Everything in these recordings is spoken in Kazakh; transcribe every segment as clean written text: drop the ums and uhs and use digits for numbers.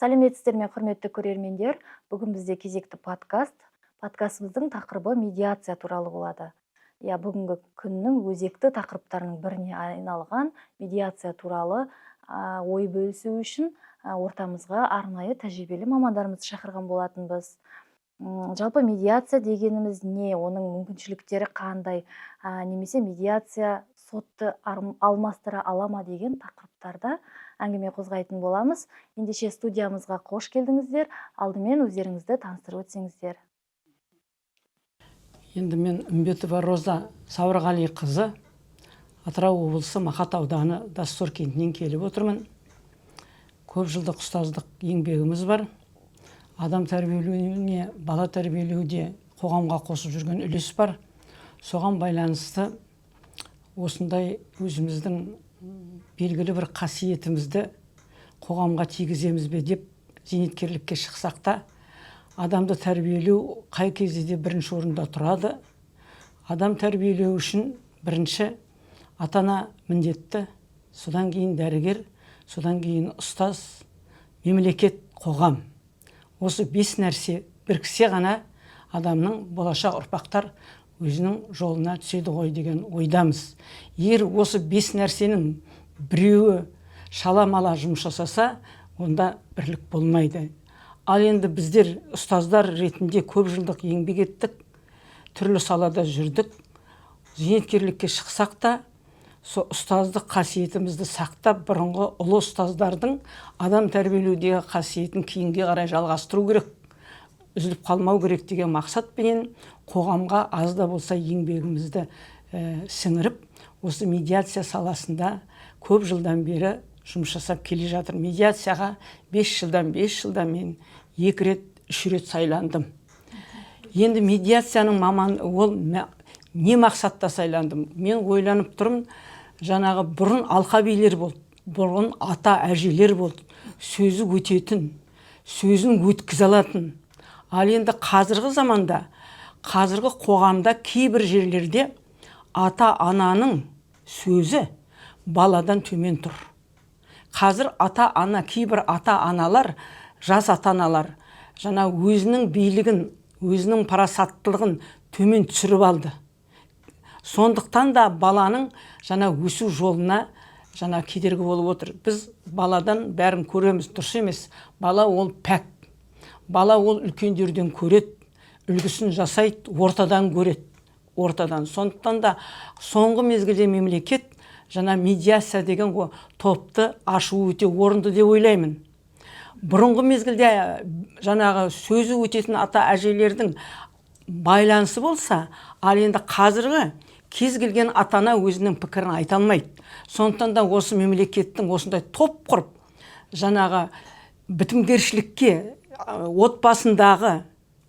Сәлеметсіздер ме, құрметті көрермендер! Бүгін бізде кезекті подкаст. Подкастымыздың тақырыбы медиация туралы болады. Иә, бүгінгі күннің өзекті тақырыптарының біріне айналған медиация туралы ой бөлісу үшін ортамызға арнайы тәжірибелі мамандарымызды шақырған болатынбыз. Жалпы медиация дегеніміз не, оның мүмкіншіліктері қандай, немесе медиация сотты алмастыра ала ма деген тақырыптарда әңгіме қозғайтын боламыз. Ендеше, студиямызға қош келдіңіздер! Алдымен өздеріңізді таныстырып өтсеңіздер. Енді мен Үмбетова Роза Сабырғалиқызы, Атырау облысы, Мақат ауданы, Доссор кентінен келіп отырмын. Көп жылдық ұстаздық еңбегіміз бар. Адам тәрбиелеуіне, бала тәрбиелеуде қоғамға қосып жүрген үлес бар. Соған байланысты осындай өзіміздің белгілі бір қасиетімізді қоғамға тигіземіз бе деп зейнеткерлікке шықсақ та, адамды тәрбиелеу қай кезде де бірінші орында тұрады. Адам тәрбиелеу үшін бірінші ата ана міндетті, содан кейін дәрігер, содан кейін ұстаз, мемлекет, қоғам. Осы бес нәрсе біріксе ғана адамның болашақ ұрпақтар өзінің жолына түседі ғой деген ойдамыз. Егер осы бес нәрсенің біреуі шала мала жұмыс жасаса, онда бірлік болмайды. Ал енді біздер ұстаздар ретінде көп жылдық еңбек еттік, түрлі салада жүрдік. Зейнеткерлікке шықсақ та, сол ұстаздық қасиетімізді сақтап, бұрынғы ұлы ұстаздардың адам тәрбиелеудегі қасиетін кейінге қарай жалғастыру керек, үзіліп қалмау керек деген мақсатпенен қоғамға аз да болса еңбегімізді сіңіріп, осы медиация саласында көп жылдан бері жұмыс жасап келе жатыр. Медиацияға 5 жылдан мен екі рет, үш рет сайландым. Енді медиацияның маман ол не мақсатта сайландым? Мен ойланып тұрмын, жаңағы бұрын алқабилер болды, бұрын ата әжелер болды, сөзі өтетін, сөзін өткізе алатын. Ал енді қазіргі заманда, қазіргі қоғамда кейбір жерлерде ата ананың сөзі баладан төмен тұр. Қазір ата ана, кейбір ата аналар, жас ата аналар жаңа өзінің билігін, өзінің парасаттылығын төмен түсіріп алды. Сондықтан да баланың жаңа өсу жолына жаңа кедергі болып отыр. Біз баладан бәрін көреміз, дұрыс емес. Бала ол пәк бала, ол үлкендерден көреді, үлгісін жасайды, ортадан көреді, ортадан. Сондықтан да соңғы мезгілде мемлекет жаңа медиация деген топты ашу өте орынды деп ойлаймын. Бұрынғы мезгілде жаңағы сөзі өтетін ата әжелердің байланысы болса, ал енді қазіргі кез келген ата ана өзінің пікірін айта алмайды. Сондықтан да осы мемлекеттің осындай топ құрып, жаңағы бітімгершілікке, отбасындағы,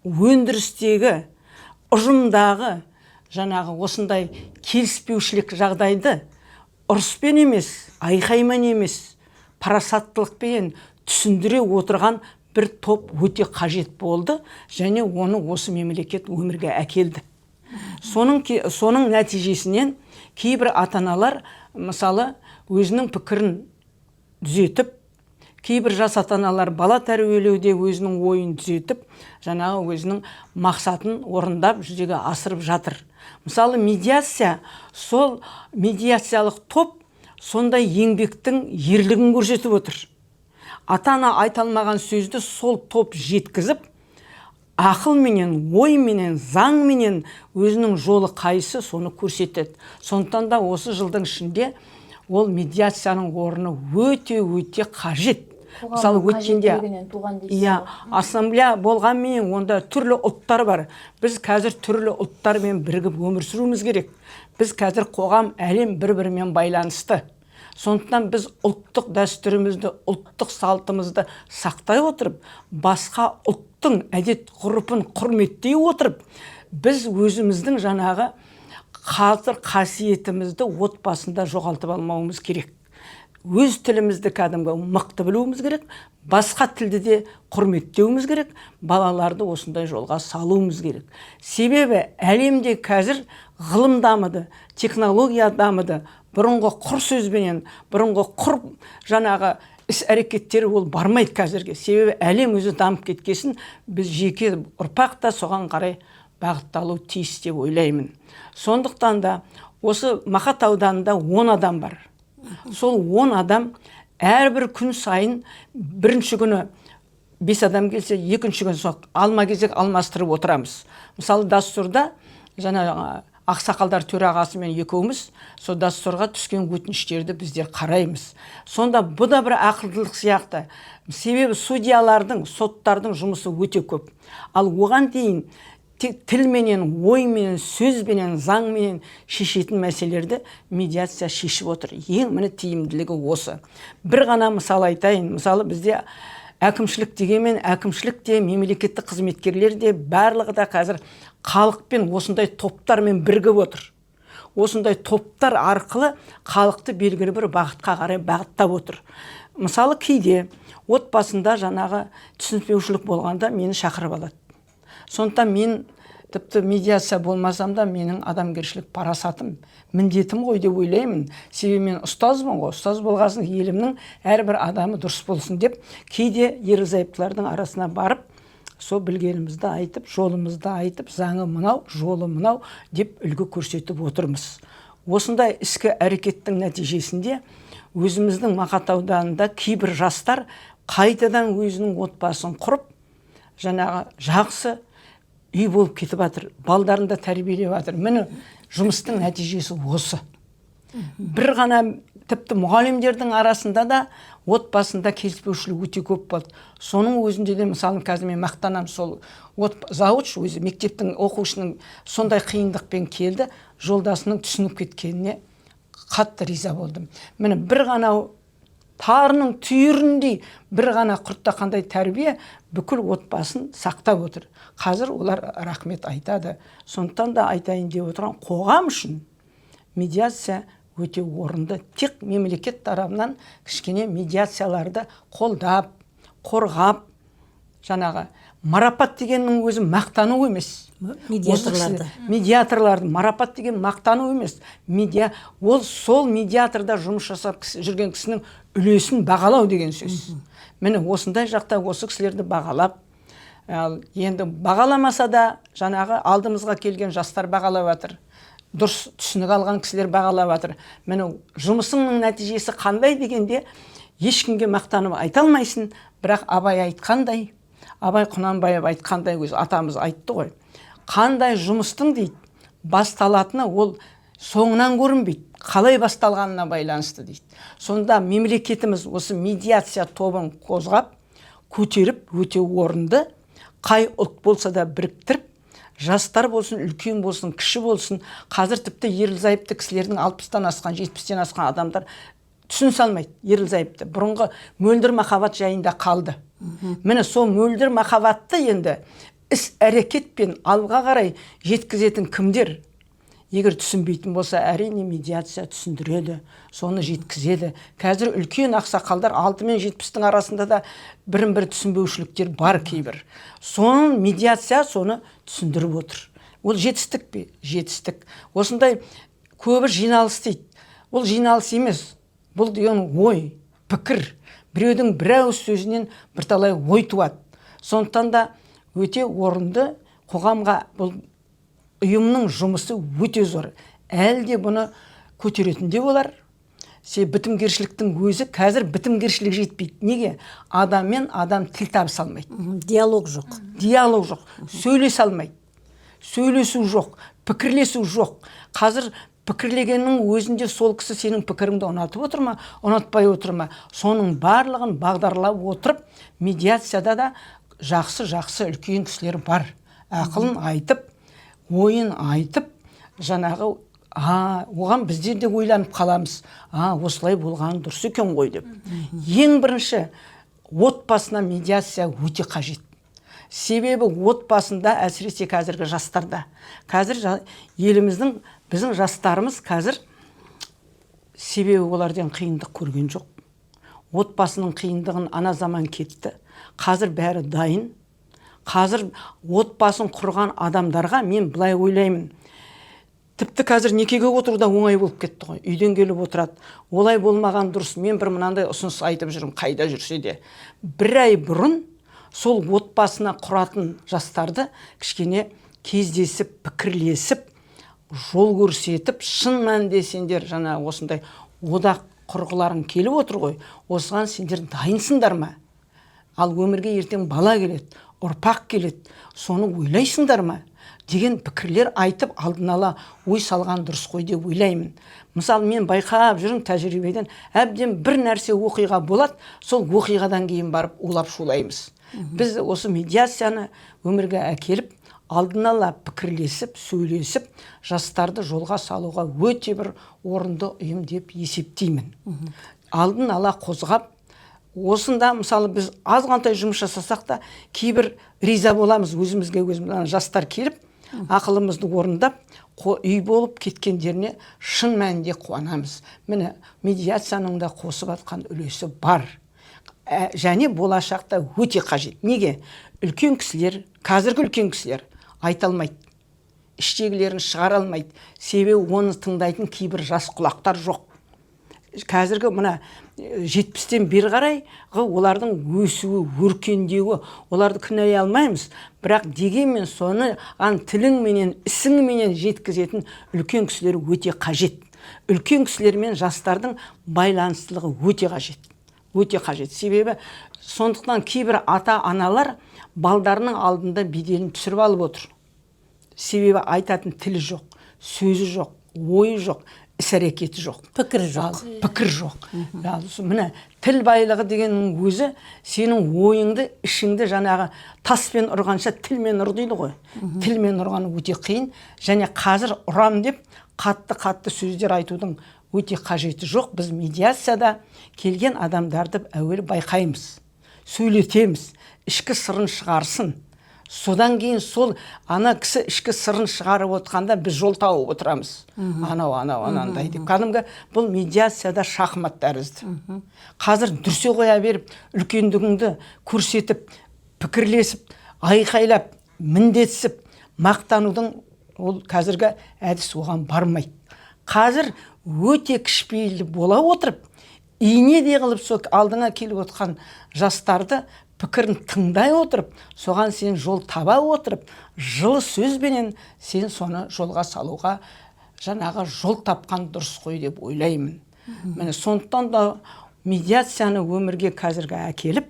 өндірістегі, ұжымдағы жаңағы осындай келіспеушілік жағдайды ұрыспен емес, айқаймен емес, парасаттылықпен түсіндіре отырған бір топ өте қажет болды және оны осы мемлекет өмірге әкелді. Соның нәтижесінен кейбір ата аналар, мысалы, өзінің пікірін түзетіп, кейбір жас ата аналар бала тәрбиелеуде өзінің ойын түзетіп, жаңағы өзінің мақсатын орындап, жүзеге асырып жатыр. Мысалы, медиация, сол медиациялық топ сондай еңбектің ерлігін көрсетіп отыр. Ата ана айта алмаған сөзді сол топ жеткізіп, ақылменен, ойменен, заңменен өзінің жолы қайсы, соны көрсетеді. Сондықтан да осы жылдың ішінде ол медиацияның орны өте өте қажет. Мысалы, өткенде қажеттілігінен туған дейсіз иә ғой. Ассамблея болғанменен, онда түрлі ұлттар бар. Біз қазір түрлі ұлттармен бірігіп өмір сүруіміз керек. Біз қазір қоғам, әлем бір бірімен байланысты. Сондықтан біз ұлттық дәстүрімізді, ұлттық салтымызды сақтай отырып, басқа ұлттың әдет ғұрпын құрметтей отырып, біз өзіміздің жаңағы қазір қасиетімізді отбасында жоғалтып алмауымыз керек. Өз тілімізді кәдімгі мықты білуіміз керек, басқа тілді де құрметтеуіміз керек, балаларды осындай жолға салуымыз керек. Себебі әлемде қазір ғылым дамыды, технология дамыды. Бұрынғы құр сөзбенен, бұрынғы құр жаңағы Іс әрекеттері ол бармайды қазірге, себебі әлем өзі дамып кеткесін, біз жеке ұрпақ та соған қарай бағытталу тиіс деп ойлаймын. Сондықтан да осы Мақат ауданында 10 адам бар. Сол 10 адам әрбір күн сайын, бірінші күні 5 адам келсе, екінші күні сол алма кезек алмастырып отырамыз. Мысалы, Доссорда жаңа ақсақалдар төрағасымен екеуміз сол Доссорға түскен өтініштерді біздер қараймыз. Сонда бұ да бір ақылдылық сияқты, себебі судьялардың, соттардың жұмысы өте көп. Ал оған дейін тек тілменен, ойменен, сөзбенен, заңменен шешетін мәселелерді медиация шешіп отыр. Ең міне тиімділігі осы. Бір ғана мысал айтайын. Мысалы, бізде әкімшілік дегенмен, әкімшілік те, мемлекеттік қызметкерлер де, барлығы да қазір халықпен осындай топтармен бірігіп отыр. Осындай топтар арқылы халықты белгілі бір бағытқа қарай бағыттап отыр. Мысалы, кейде отбасында жаңағы түсініспеушілік болғанда мені шақырып алады. Сондықтан мен тіпті медиация болмасам да, менің адамгершілік парасатым, міндетім ғой деп ойлаймын, себебі мен ұстазбын ғой. Ұстаз болғасын, елімнің әрбір адамы дұрыс болсын деп, кейде ерлі зайыптылардың арасына барып, сол білгенімізді айтып, жолымызды айтып, заңы мынау, жолы мынау деп үлгі көрсетіп отырмыз. Осындай ішкі әрекеттің нәтижесінде өзіміздің Мақат ауданында кейбір жастар қайтадан өзінің отбасын құрып, жаңағы жақсы үй болып кетіп жатыр, балдарын да тәрбиелеп жатыр. Міне, жұмыстың нәтижесі осы. Бір ғана тіпті мұғалімдердің арасында да отбасында келіспеушілік өте көп болды. Соның өзінде де, мысалы, қазір мен мақтанамын, сол завуч өзі мектептің оқушының сондай қиындықпен келді, жолдасының түсініп кеткеніне қатты риза болдым. Міне, бір ғана тарының түйіріндей бір ғана құрттақандай тәрбие бүкіл отбасын сақтап отыр. Қазір олар рахмет айтады. Сондықтан да айтайын деп отырған, қоғам үшін медиация өте орынды. Тек мемлекет тарапынан кішкене медиацияларды қолдап, қорғап, жаңағы марапат дегеннің өзі мақтану емес. Медиаторларды. Медиаторларды марапат деген мақтану емес. Медиа ол сол медиаторда жұмыс жасап жүрген кісінің үлесін бағалау деген сөз. Міне, осындай жақта осы кісілерді бағалап, ал енді бағаламаса да, жаңағы алдымызға келген жастар бағалап жатыр, дұрыс түсінік алған кісілер бағалап жатыр. Міне, жұмысыңның нәтижесі қандай дегенде, ешкімге мақтанып айта алмайсың, бірақ Абай айтқандай, Абай Құнанбаев айтқандай, өзі атамыз айтты ғой, қандай жұмыстың, дейді, басталатыны ол соңынан көрінбейді, қалай басталғанына байланысты, дейді. Сонда мемлекетіміз осы медиация тобын қозғап, көтеріп, өте орынды, қай ұлт болса да біріктіріп, жастар болсын, үлкен болсын, кіші болсын. Қазір тіпті ерлі зайыпты кісілердің, 60-тан асқан, 70-тен асқан адамдар түсінісе алмайды ерлі зайыпты. Бұрынғы мөлдір махаббат жайында қалды. Міне, сол мөлдір махаббатты енді іс әрекетпен алға қарай жеткізетін кімдер? Егер түсінбейтін болса, әрине, медиация түсіндіреді, соны жеткізеді. Қазір үлкен ақсақалдар, 6 мен 70-тің арасында да бірін бірі түсінбеушіліктер бар кейбір. Соны медиация соны түсіндіріп отыр. Ол жетістік пе? Жетістік. Осындай көбі жиналыс дейді. Ол жиналыс емес, бұл деген ой, пікір. Біреудің бір ауыз сөзінен бірталай ой туады. Сондықтан да өте орынды, қоғамға бұл ұйымның жұмысы өте зор. Әлі де бұны көтеретін де болар. Себебі бітімгершіліктің өзі, қазір бітімгершілік жетпейді. Неге? Адаммен адам тіл табыса алмайды. Диалог жоқ. Диалог жоқ, сөйлесе алмайды, сөйлесу жоқ, пікірлесу жоқ. Қазір пікірлегеннің өзінде сол кісі сенің пікіріңді ұнатып отыр ма, ұнатпай отыр ма, соның барлығын бағдарлап отырып, медиацияда да жақсы жақсы үлкен кісілер бар, ақылын айтып, ойын айтып, жаңағы оған біздер де ойланып қаламыз, а осылай болған дұрыс екен ғой деп. Ең бірінші отбасына медиация өте қажет, себебі отбасында, әсіресе қазіргі жастарда, қазір еліміздің, біздің жастарымыз қазір, себебі олардан қиындық көрген жоқ, отбасының қиындығын, ана заман кетті, қазір бәрі дайын. Қазір отбасын құрған адамдарға мен былай ойлаймын. Тіпті қазір некеге отыру да оңай болып кетті ғой, үйден келіп отырады. Олай болмаған дұрыс. Мен бір мынандай ұсыныс айтып жүрмін: қайда жүрсе де, бір ай бұрын сол отбасына құратын жастарды кішкене кездесіп, пікірлесіп, жол көрсетіп, шын мәнінде сендер жаңа осындай одақ құрғыларың келіп отыр ғой, осыған сендер дайынсыңдар ма? Ал өмірге ертең бала келеді, ұрпақ келеді, соны ойлайсыңдар ма деген пікірлер айтып, алдын ала ой салған дұрыс қой деп ойлаймын. Мысалы, мен байқап жүрмін тәжірибеден, әбден бір нәрсе оқиға болады, сол оқиғадан кейін барып улап шулаймыз. Біз осы медиацияны өмірге әкеліп, алдын ала пікірлесіп, сөйлесіп, жастарды жолға салуға өте бір орынды ұйым деп есептеймін. Алдын ала қозғап, осында, мысалы, біз азғантай жұмыс жасасақ та, кейбір риза боламыз өзімізге өзіміз. Ана жастар келіп, ақылымызды орындап, үй болып кеткендеріне шын мәнінде қуанамыз. Міне, медиацияның да қосып жатқан үлесі бар. Және болашақта өте қажет. Неге? Үлкен кісілер, қазіргі үлкен кісілер айта алмайды, іштегілерін шығара алмайды, себебі оны тыңдайтын кейбір жас құлақтар жоқ. Қазіргі мына 70-тен бері қарайғы олардың өсуі, өркендеуі, оларды кінәлай алмаймыз, бірақ дегенмен соны ан тіліңменен, ісіңменен жеткізетін үлкен кісілер өте қажет. Үлкен кісілер мен жастардың байланыстылығы өте қажет, өте қажет. Себебі сондықтан кейбір ата аналар балдарының алдында беделін түсіріп алып отыр, себебі айтатын тілі жоқ, сөзі жоқ, ойы жоқ, іс әрекеті жоқ. Пікірі жоқ. Ал, пікір жоқ. Ал, міне, тіл байлығы дегеннің өзі сенің ойыңды, ішіңді жаңағы таспен ұрғанша тілмен ұр дейді ғой. Тілмен ұрған өте қиын. Және қазір ұрам деп қатты қатты сөздер айтудың өте қажеті жоқ. Біз медиацияда келген адамдарды әуелі байқаймыз, сөйлетеміз, ішкі сырын шығарсын. Содан кейін сол ана кісі ішкі сырын шығарып отқанда, біз жол тауып отырамыз, анау, анау, анандай деп. Кәдімгі бұл медиацияда шахмат тәрізді. Қазір дүрсе қоя беріп, үлкендігіңді көрсетіп, пікірлесіп, айқайлап, міндетсіп мақтанудың, ол қазіргі әдіс оған бармайды. Қазір өте кішіпейілді бола отырып, инедей қылып, сол алдыңа келіп отқан жастарды пікірін тыңдай отырып, соған сен жол таба отырып, жылы сөзбенен сен соны жолға салуға жаңағы жол тапқан дұрыс қой деп ойлаймын. Міне, сондықтан да медиацияны өмірге қазіргі әкеліп,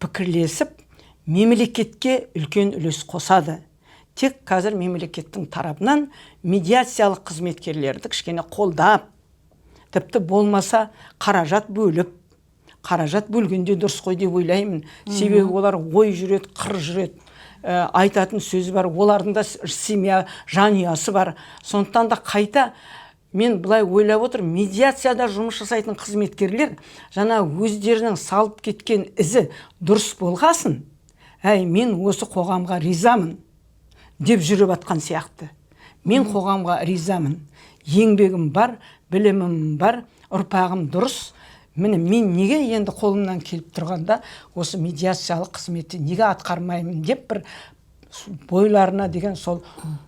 пікірлесіп, мемлекетке үлкен үлес қосады. Тек қазір мемлекеттің тарапынан медиациялық қызметкерлерді кішкене қолдап, тіпті болмаса қаражат бөліп, қаражат бөлгенде дұрыс қой деп ойлаймын. Себебі олар ой жүреді, қыр жүреді, айтатын сөзі бар, олардың да семья, жанұясы бар. Сондықтан да қайта мен былай ойлап отырмын: медиацияда жұмыс жасайтын қызметкерлер жаңа өздерінің салып кеткен ізі дұрыс болғасын, әй, мен осы қоғамға ризамын деп жүріп жатқан сияқты. Мен қоғамға ризамын, еңбегім бар, білімім бар, ұрпағым дұрыс. Міне, мен неге енді қолымнан келіп тұрғанда осы медиациялық қызметті неге атқармаймын деп, бір бойларына деген, сол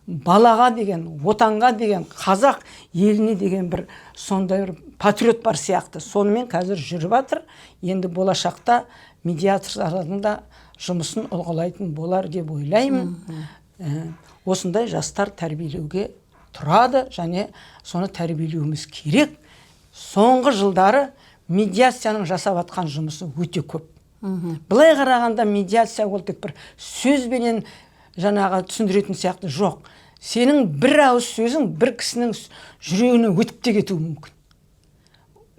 балаға деген, отанға деген, қазақ еліне деген бір сондай бір патриот бар сияқты. Сонымен қазір жүріп жатыр. Енді болашақта медиаторлардың да жұмысын ұлғалайтын болар деп ойлаймын. Осындай жастар тәрбиелеуге тұрады және соны тәрбиелеуіміз керек. Соңғы жылдары медиацияның жасап жатқан жұмысы өте көп. Былай қарағанда, медиация ол тек бір сөзбенен жаңағы түсіндіретін сияқты. Жоқ, сенің бір ауыз сөзің бір кісінің жүрегіне өтіп те кетуі мүмкін,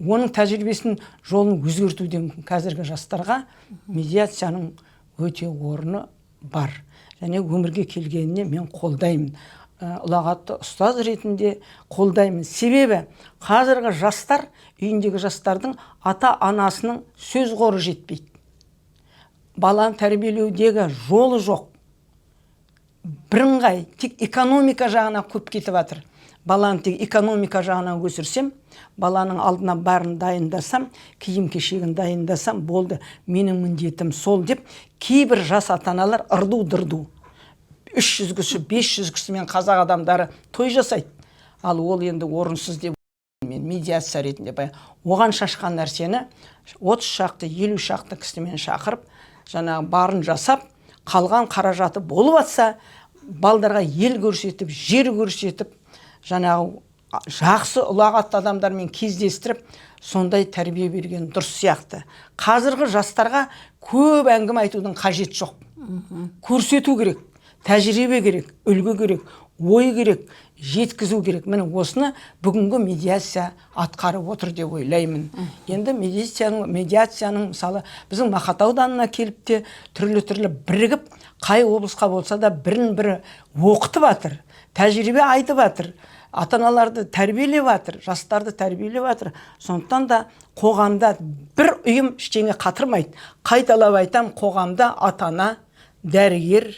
оның тәжірибесін, жолын өзгертуі де мүмкін. Қазіргі жастарға медиацияның өте орны бар және өмірге келгеніне мен қолдаймын. Ұлағатты ұстаз ретінде қолдаймын, себебі қазіргі жастар, үйіндегі жастардың ата анасының сөз қоры жетпейді, баланы тәрбиелеудегі жолы жоқ, бірыңғай тек экономика жағына көп кетіп жатыр. Баланы тек экономика жағынан өсірсем, баланың алдына барын дайындасам, киім кешегін дайындасам болды, менің міндетім сол деп, кейбір жас ата аналар ырду дырду 300 кісі, 500 кісімен қазақ адамдары той жасайды. Ал ол енді орынсыз деп мен медиация ретінде оған шашқан нәрсені 30 шақты, 50 шақты кісімен шақырып, жаңағы барын жасап, қалған қаражаты болып жатса, балдарға ел көрсетіп, жер көрсетіп, жаңағы жақсы ұлағатты адамдармен кездестіріп, сондай тәрбие берген дұрыс сияқты. Қазіргі жастарға көп әңгіме айтудың қажеті жоқ, көрсету керек, тәжірибе керек, үлгі керек, ой керек, жеткізу керек. Міне, осыны бүгінгі медиация атқарып отыр деп ойлаймын. Енді медиацияның мысалы, біздің Мақат ауданына келіп те, түрлі түрлі бірігіп, қай облысқа болса да, бірін бірі оқытып жатыр, тәжірибе айтып жатыр, ата аналарды тәрбиелеп жатыр, жастарды тәрбиелеп жатыр. Сондықтан да қоғамда бір ұйым ештеңе қатырмайды. Қайталап айтам, қоғамда ата ана, дәрігер,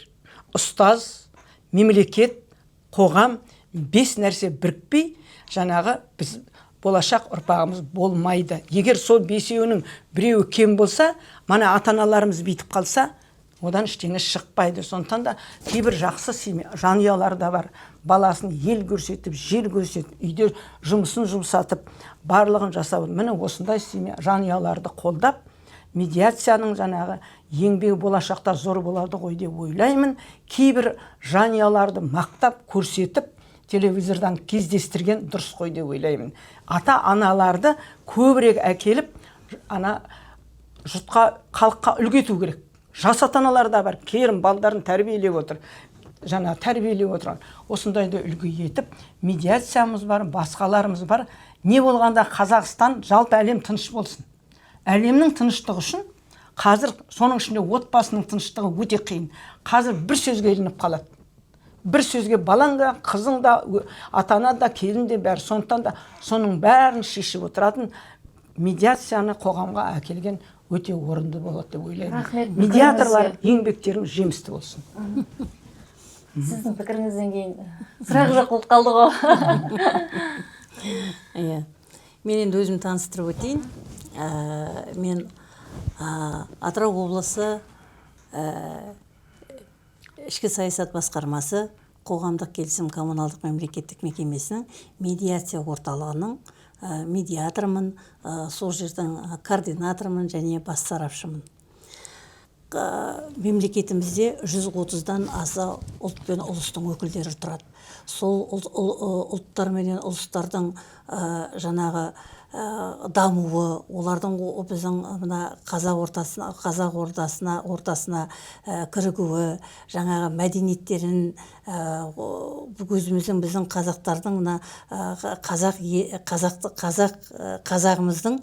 ұстаз, мемлекет, қоғам, бес нәрсе бірікпей, жаңағы біз болашақ ұрпағымыз болмайды. Егер сол бесеуінің біреуі кем болса, мана ата аналарымыз бүйтіп қалса, одан ештеңе шықпайды. Сондықтан да кейбір жақсы семья, жанұялар да бар, баласын ел көрсетіп, жер көрсетіп, үйде жұмысын жұмсатып, барлығын жасап. Міне, осындай семья, жанұяларды қолдап, медиацияның жаңағы еңбегі болашақта зор болады ғой деп ойлаймын. Кейбір жанұяларды мақтап, көрсетіп, телевизордан кездестірген дұрыс қой деп ойлаймын. Ата аналарды көбірек әкеліп, ана жұртқа, халыққа үлгі ету керек. Жас ата аналар да бар, керім балдарын тәрбиелеп отыр, жаңа тәрбиелеп отырған. Осындайды үлгі етіп, медиациямыз бар, басқаларымыз бар. Не болғанда, Қазақстан, жалпы әлем тыныш болсын. Әлемнің тыныштығы үшін қазір, соның ішінде отбасының тыныштығы өте қиын. Қазір бір сөзге ілініп қалады, бір сөзге балаң да, қызың да, ата ана да, келін де, бәрі. Сондықтан да соның бәрін шешіп отыратын медиацияны қоғамға әкелген өте орынды болады деп ойлаймын. Рахмет. Медиаторлар, еңбектеріңіз жемісті болсын. Сіздің пікіріңізден кейін сұрақ жоқ болып қалды ғой. Иә, мен енді өзім таныстырып өтейін. Мен Атырау облысы ішкі саясат басқармасы қоғамдық келісім коммуналдық мемлекеттік мекемесінің медиация орталығының медиаторымын, сол жердің координаторымын және бас сарапшымын. Мемлекетімізде 130-дан аса ұлт пен ұлыстың өкілдері тұрады. Сол ұлттар менен ұлыстардың жаңағы дамуы, олардың біздің мына қазақ ортасына, қазақ ортасына кірігуі, жаңағы мәдениеттерін, өзіміздің, біздің қазақтардың мына қазақ қазақ қазақ қазағымыздың,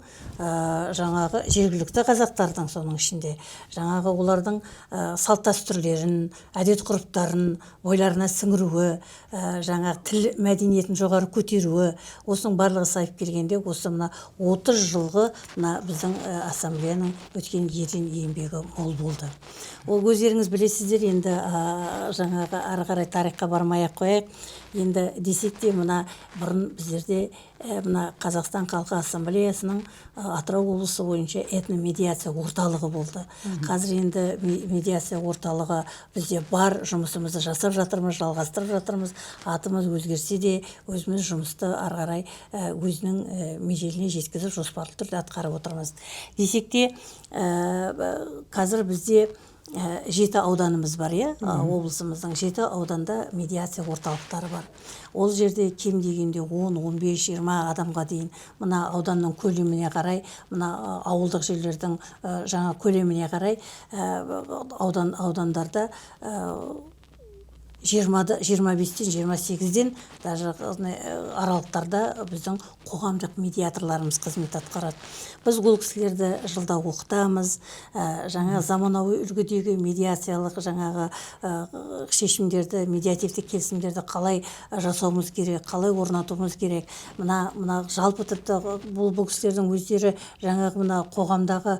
жаңағы жергілікті қазақтардың, соның ішінде жаңағы олардың салт дәстүрлерін, әдет ғұрыптарын бойларына сіңіруі, жаңағы тіл мәдениетін жоғары көтеруі, осының барлығы сайып келгенде, осы мына 30 жылғы мына біздің ассамблеяның өткен ерен еңбегі мол болды. Ол өздеріңіз білесіздер. Енді жаңағы ары қарай тарихқа бармай ақ қояйық. Енді десек те, мына бұрын біздерде мына Қазақстан халқы ассамблеясының Атырау облысы бойынша этномедиация орталығы болды. Қазір енді медиация орталығы бізде бар, жұмысымызды жасап жатырмыз, жалғастырып жатырмыз. Атымыз өзгерсе де, өзіміз жұмысты ары қарай өзінің межеліне жеткізіп, жоспарлы түрде атқарып отырмыз. Десек те, қазір бізде жеті ауданымыз бар, иә, облысымыздың жеті ауданда медиация орталықтары бар. Ол жерде кем дегенде 10, 15, 20 адамға дейін, мына ауданның көлеміне қарай, мына ауылдық жерлердің жаңа көлеміне қарай, аудандарда 20-да, 25-тен, 28-ден даже аралықтарда біздің қоғамдық медиаторларымыз қызмет атқарады. Біз ол кісілерді жылда оқытамыз, жаңа заманауи үлгідегі медиациялық жаңағы шешімдерді, медиативтік келісімдерді қалай жасауымыз керек, қалай орнатуымыз керек. Мына жалпы тіпті бұл кісілердің өздері жаңағы мына қоғамдағы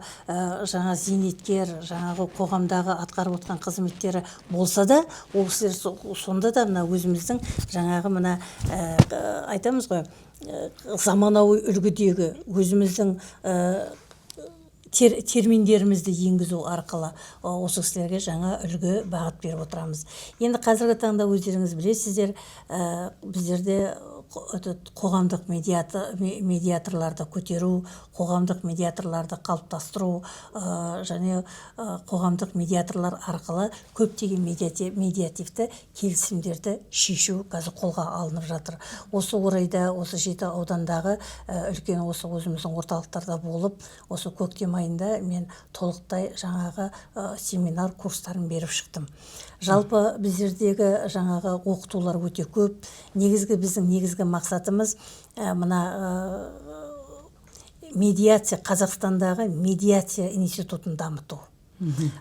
жаңа зейнеткер, жаңағы қоғамдағы атқарып отқан қызметтері болса да, ол кісілер сонда да мына өзіміздің жаңағы мына айтамыз ғой, заманауи үлгідегі өзіміздің терминдерімізді енгізу арқылы осы кісілерге жаңа үлгі, бағыт беріп отырамыз. Енді қазіргі таңда өздеріңіз білесіздер, біздерде этот қоғамдық медиаторларды көтеру, қоғамдық медиаторларды қалыптастыру және қоғамдық медиаторлар арқылы көптеген медиативті келісімдерді шешу қазір қолға алынып жатыр. Осы орайда осы жеті аудандағы үлкен осы өзіміздің орталықтарда болып, осы көктем айында мен толықтай жаңағы семинар курстарын беріп шықтым. Жалпы біздердегі жаңағы оқытулар өте көп. Негізгі біздің негізгі мақсатымыз мына медиация, Қазақстандағы медиация институтын дамыту.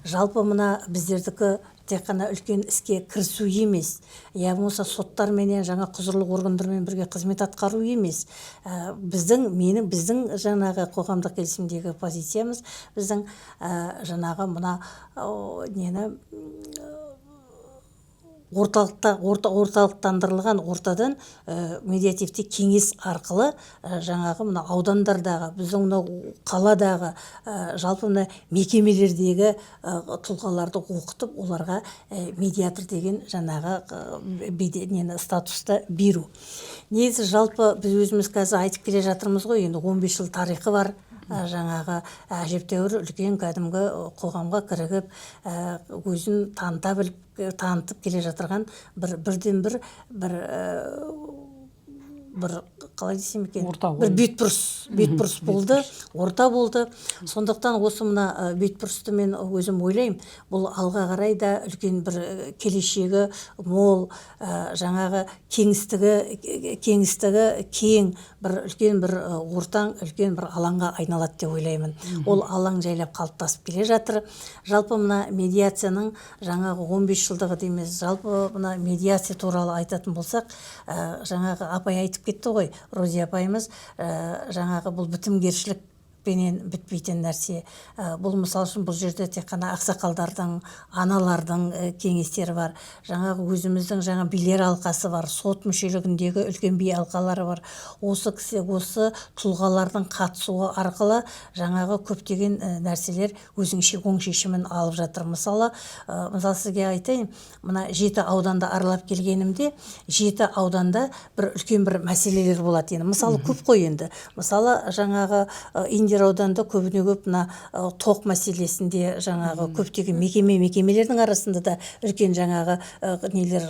Жалпы мына біздердікі тек қана үлкен іске кірісу емес, я болмаса соттарменен, жаңа құзырлы органдармен бірге қызмет атқару емес. Біздің менің біздің жаңағы қоғамдық келісімдегі позициямыз, біздің жаңағы мына нені орталықта орталықтандырылған ортадан медиативті кеңес арқылы жаңағы мына аудандардағы, біздің мынау қаладағы, жалпы мына мекемелердегі тұлғаларды оқытып, оларға медиатор деген жаңағы нені, статусты беру. Негізі жалпы біз өзіміз қазір айтып келе жатырмыз ғой, енді 15 жыл тарихы бар, жаңағы әжептәуір үлкен кәдімгі қоғамға кірігіп, өзін таныта біліп, танытып келе жатырған бір бірден бір бір бір қалай десем екен, Орта бір ғой. бетбұрыс болды, орта болды. Сондықтан осы мына бетбұрысты мен өзім ойлаймын, бұл алға қарай да үлкен бір келешегі мол, жаңағы кеңістігі кең бір үлкен бір ортаң, үлкен бір алаңға айналады деп ойлаймын. Ол алаң жайлап қалыптасып келе жатыр. Жалпы мына медиацияның жаңағы 15 жылдығы дейміз. Жалпы мына медиация туралы айтатын болсақ, жаңағы апай айтып кетті ғой, Розия апайымыз, жаңағы бұл бітімгершілік пенен бітпейтін нәрсе. Бұл мысал үшін бұл жерде тек қана ақсақалдардың, аналардың кеңестері бар, жаңағы өзіміздің жаңа билер алқасы бар, сот мүшелігіндегі үлкен би алқалары бар. Осы кісі, осы тұлғалардың қатысуы арқылы жаңағы көптеген нәрселер өзінің оң шешімін алып жатыр. Мысалы, сізге айтайын, мына жеті ауданда аралап келгенімде, жеті ауданда бір үлкен бір мәселелер болады. Енді мысалы көп қой енді. Мысалы, жаңағы Индер ауданында көбіне көп мына тоқ мәселесінде жаңағы көптеген мекемелердің арасында да үлкен жаңағы нелер,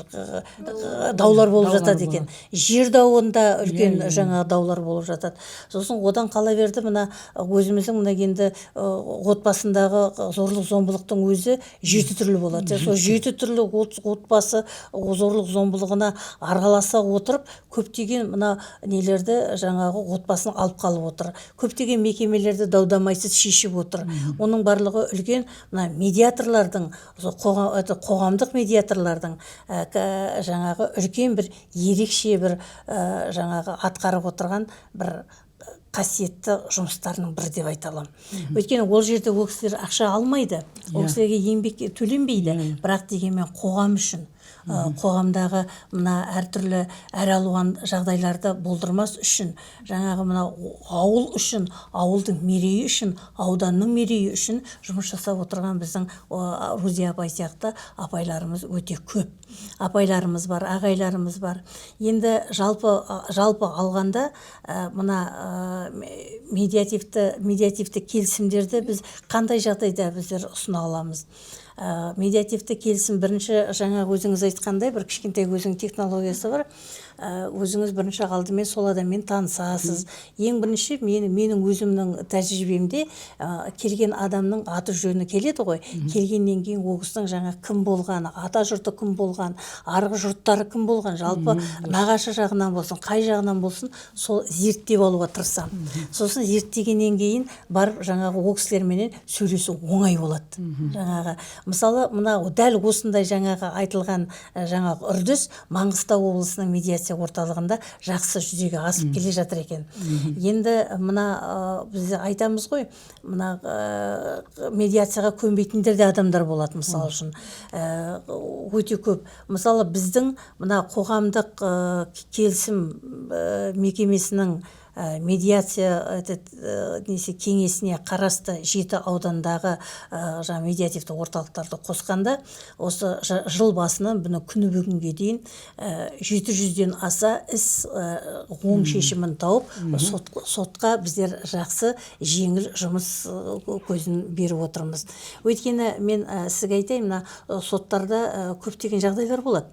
даулар болып жатады екен. Жер дауында үлкен Иә, иә. жаңағы даулар болып жатады. Сосын одан қала берді мына өзіміздің мына енді отбасындағы зорлық зомбылықтың өзі жеті түрлі болады. Сол жеті түрлі отбасы зорлық зомбылығына араласа отырып, көптеген мына нелерді, жаңағы отбасын алып қалып отыр, көптеген мекемелерді дау дамайсыз шешіп отыр. Оның барлығы үлкен мына медиаторлардың, сол это қоғамдық медиаторлардың жаңағы үлкен бір ерекше бір жаңағы атқарып отырған бір қасиетті жұмыстарының бірі деп айта аламын. Өйткені ол жерде ол кісілер ақша алмайды, ол кісілерге еңбек төленбейді, бірақ дегенмен қоғам үшін, қоғамдағы мына әртүрлі әралуан жағдайларды болдырмас үшін, жаңағы мына ауыл үшін, ауылдың мерейі үшін, ауданның мерейі үшін жұмыс жасап отырған біздің Рузия апай сияқты апайларымыз өте көп. Апайларымыз бар, ағайларымыз бар. Енді жалпы алғанда мына медиативті келісімдерді біз қандай жағдайда біздер ұсына аламыз? Медиативті келісім бірінші жаңа өзіңіз айтқандай бір кішкентай өзінің технологиясы бар. Өзіңіз бірінші алдымен сол адаммен танысасыз. Ең бірінші менің өзімнің тәжірибемде келген адамның аты жөні келеді ғой. Келгеннен кейін ол кісінің жаңа кім болғаны, ата жұрты кім болған, арғы жұрттары кім болған, жалпы нағашы жағынан болсын, қай жағынан болсын, сол зерттеп алуға тырысамын. Сосын зерттегеннен кейін барып жаңағы ол кісілерменен сөйлесу оңай болады. Жаңағы мысалы мына дәл осындай жаңағы айтылған жаңағы үрдіс Маңғыстау облысының медиация орталығында жақсы жүзеге асып келе жатыр екен. Енді мына біз айтамыз ғой, мына медиацияға көнбейтіндер де адамдар болады, мысалы үшін өте көп. Мысалы, біздің мына қоғамдық келісім мекемесінің Медиация этот, несі кеңесіне қарасты жеті аудандағы жаңа медиативті орталықтарды қосқанда, осы жыл басынан бұны күні бүгінге дейін 700-ден аса іс оң шешімін тауып, сотқа біздер жақсы, жеңіл жұмыс көзін беріп отырмыз. Өйткені мен сізге айтайын, мына соттарда көптеген жағдайлар болады.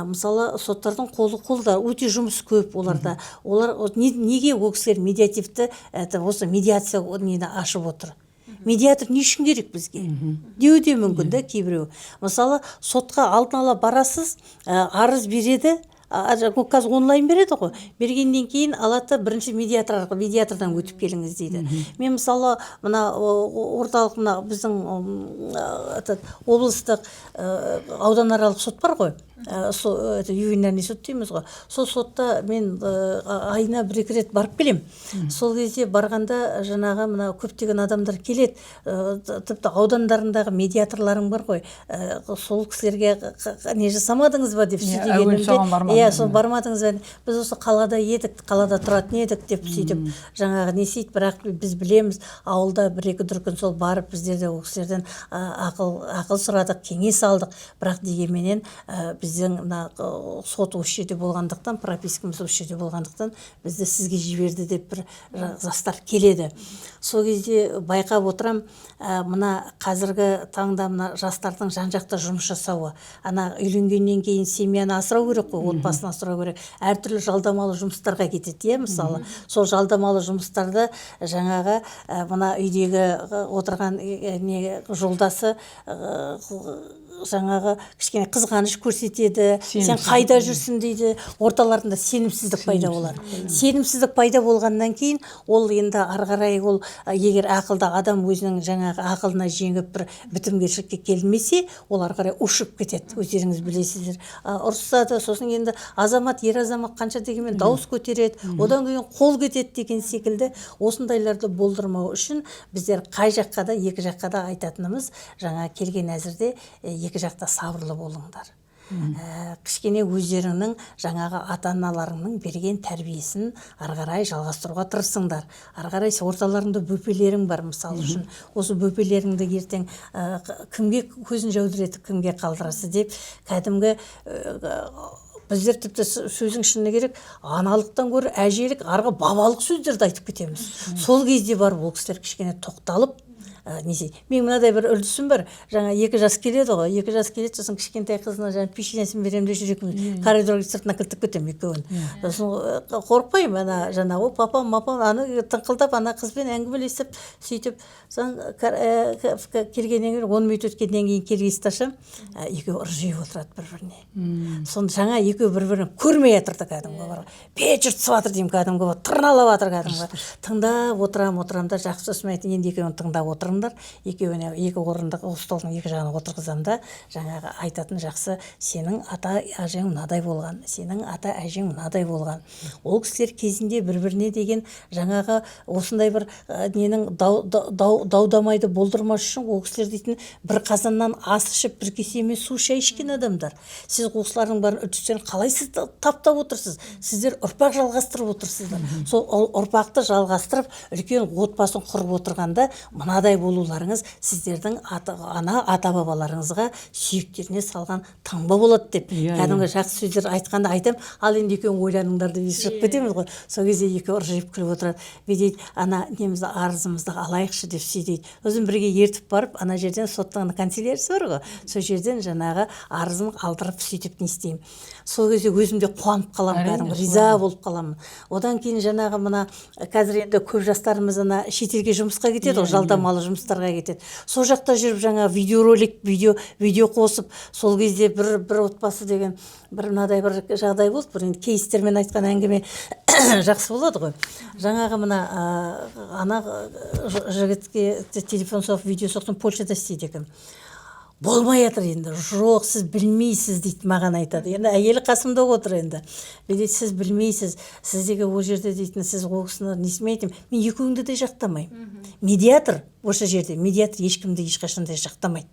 Мысалы, соттардың қолы қолда, өте жұмыс көп оларда. Олар неге ол кісілер медиативті, это, осы медиация нені ашып отыр, медиатор не үшін керек бізге деуі де мүмкін да кейбіреу. Мысалы, сотқа алдын ала барасыз, арыз береді, қазір онлайн береді ғой. Бергеннен кейін алады да, бірінші медиатор арқылы, медиатордан өтіп келіңіз дейді. Мен, мысалы, мына орталық, мына біздің этот, облыстық ауданаралық сот бар ғой, это, ювенальный сот дейміз ғой, сол сотта мен айына бір екі рет барып келемін. Сол кезде барғанда жаңағы мына көптеген адамдар келеді, тіпті аудандарындағы медиаторларың бар ғой, сол кісілерге не жасамадыңыз ба деп Иә, әуелі сөйлегенімде, соған бармадыңыз иә, ба? Сол бармадыңыз ба, біз осы қалада едік, қалада тұратын едік деп, сөйтіп жаңағы не істейді. Бірақ біз білеміз, ауылда бір екі дүркін сол барып, біздер де ол кісілерден ақыл сұрадық, кеңес алдық. Бірақ дегенменен біздің мына сот осы жерде болғандықтан, пропискамыз осы жерде болғандықтан, бізді сізге жіберді деп бір жастар келеді. Сол кезде байқап отырам, мына қазіргі таңда мына жастардың жан жақта жұмыс жасауы, ана үйленгеннен кейін семьяны асырау керек қой, отбасын асырау керек, әртүрлі жалдамалы жұмыстарға кетеді, иә. Мысалы, сол жалдамалы жұмыстарды жаңағы мына үйдегі отырған не жолдасы жаңағы кішкене қызғаныш көрсетеді, сен Сенімсіздік. қайда жүрсің дейді, орталарында сенімсіздік пайда болады. Сенімсіздік пайда болғаннан кейін ол енді ары қарай ол егер ақылды адам өзінің жаңағы ақылына жеңіп, бір бітімгершілікке келмесе, ол ары қарай ушығып кетеді, өздеріңіз білесіздер. Ұрысады, сосын енді азамат, ер азамат қанша дегенмен дауыс көтереді, одан кейін қол кетеді деген секілді. Осындайларды болдырмау үшін біздер қай жаққа да, екі жаққа да айтатынымыз: жаңа келген әзірде екі жақта сабырлы болыңдар. Кішкене өздеріңнің жаңағы ата аналарыңның берген тәрбиесін ары қарай жалғастыруға тырысыңдар. Ары қарай орталарыңда бөпелерің бар, мысалы үшін, осы бөпелеріңді ертең кімге көзін жәудіретіп, кімге қалдырасыз деп кәдімгі біздер тіпті сөздің шыны керек, аналықтан гөрі әжелік, арғы бабалық сөздерді айтып кетеміз. Сол кезде барып ол кісілер кішкене тоқталып не істейді. Менің мынадай бір үрдісім бар: жаңа екі жас келеді ғой, екі жас келеді, сосын кішкентай қызына жаңа печеньесін беремін де, жүр, коридорға, сыртына кілттеп кетемін екеуін. Сосын қорықпаймын, ана жаңағы о папам, мапам, аны тыңқылдап, ана қызбен әңгімелесіп, сөйтіп. Сосын келгеннен кейін, 10 минут өткеннен кейін келіп есікті ашамын, екеуі ыржиып отырады бір біріне. Соны жаңа екеуі бір бірін көрмей жатырды, кәдімгі бар бет жыртысып жатыр деймін, кәдімгі бар тырналап жатыр кәдімгі. Тыңдап отырамын, отырамын да, жақсы, сосын айттым: енді екеуін тыңдап отырыңдар. Екеуіне екі орындық столдың екі жағына отырғызамын да, жаңағы айтатын: жақсы, сенің ата әжең мынадай болған, сенің ата әжең мынадай болған, ол кісілер кезінде бір біріне деген жаңағы осындай бір ненің дау, дау, дау дамайды болдырмас үшін ол кісілер дейтін бір қазаннан ас ішіп, бір кесемен су шай ішкен адамдар. Сіз осылардың бәрін, үрдістерін қалай сіз таптап отырсыз? Сіздер ұрпақ жалғастырып отырсыздар. Сол ұрпақты жалғастырып, үлкен отбасын құрып отырғанда мынадай болуларыңыз сіздердің ата, ана ата бабаларыңызға сүйектеріне салған таңба болады деп кәдімгі жақсы сөздер айтқанда айтамын. Ал енді екеуің ойланыңдар деп шығып кетеміз ғой. Сол кезде екеуі ыржиып күліп отырады. Бүйтеді: ана немізді, арызымызды алайықшы деп сөйтеді. Сосын бірге ертіп барып, ана жерден, соттың ана канцеляриясы бар ғой, сол жерден жаңағы арызын алдырып, сөйтіп не істеймін. Сол кезде өзім де қуанып қаламын, кәдімгі риза болып қаламын. Одан кейін жаңағы мына қазір енді көп жастарымыз ана шетелге жұмысқа кетеді ғой, жалдамалы жұмыстарға кетеді. Сол жақта жүріп жаңа видеоролик, видео қосып, сол кезде бір отбасы деген бір мынадай бір жағдай болды. Бір енді кейстермен айтқан әңгіме жақсы болады ғой. Жаңағы мына ана жігітке телефон соғып, видео соқтым, Польшада істейді екен. Болмай жатыр енді. Жоқ, сіз білмейсіз, дейді, маған айтады. Енді әйелі қасымда отыр енді. Мен дейді, сіз білмейсіз, сіз деген ол жерде дейтін, сіз ол кісіні несімен айтайын, мен екеуіңді де жақтамаймын. Медиатор осы жерде, медиатор ешкімді ешқашан да жақтамайды,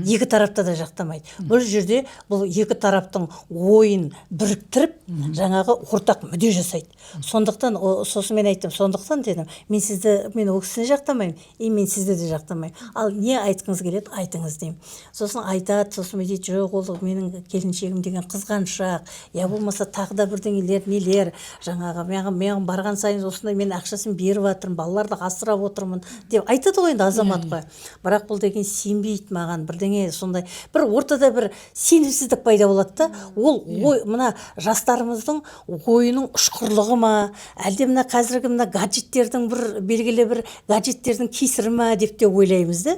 екі тарапта да жақтамайды. Бұл жерде бұл екі тараптың ойын біріктіріп, жаңағы ортақ мүдде жасайды. Сондықтан сосын мен айттым, сондықтан дедім, мен сізді, мен ол кісіні жақтамаймын и мен сізді де жақтамаймын, ал не айтқыңыз келеді, айтыңыз деймін. Сосын айтады, сосын бүйтеді, жоқ, ол менің келіншегім деген қызғаншақ, я болмаса тағы да бірдеңелер, нелер, жаңағы маған барған сайын осындай, мен ақшасын беріп жатырмын, балаларды асырап отырмын деп айтады ғой енді, азамат қой. Бірақ бұл деген сенбейді маған, бірдеңе сондай бір ортада бір сенімсіздік пайда болады да. Ол ой, мына жастарымыздың ойының ұшқырлығы ма, әлде мына қазіргі мына гаджеттердің бір белгілі бір гаджеттердің кесірі ма деп те ойлаймыз да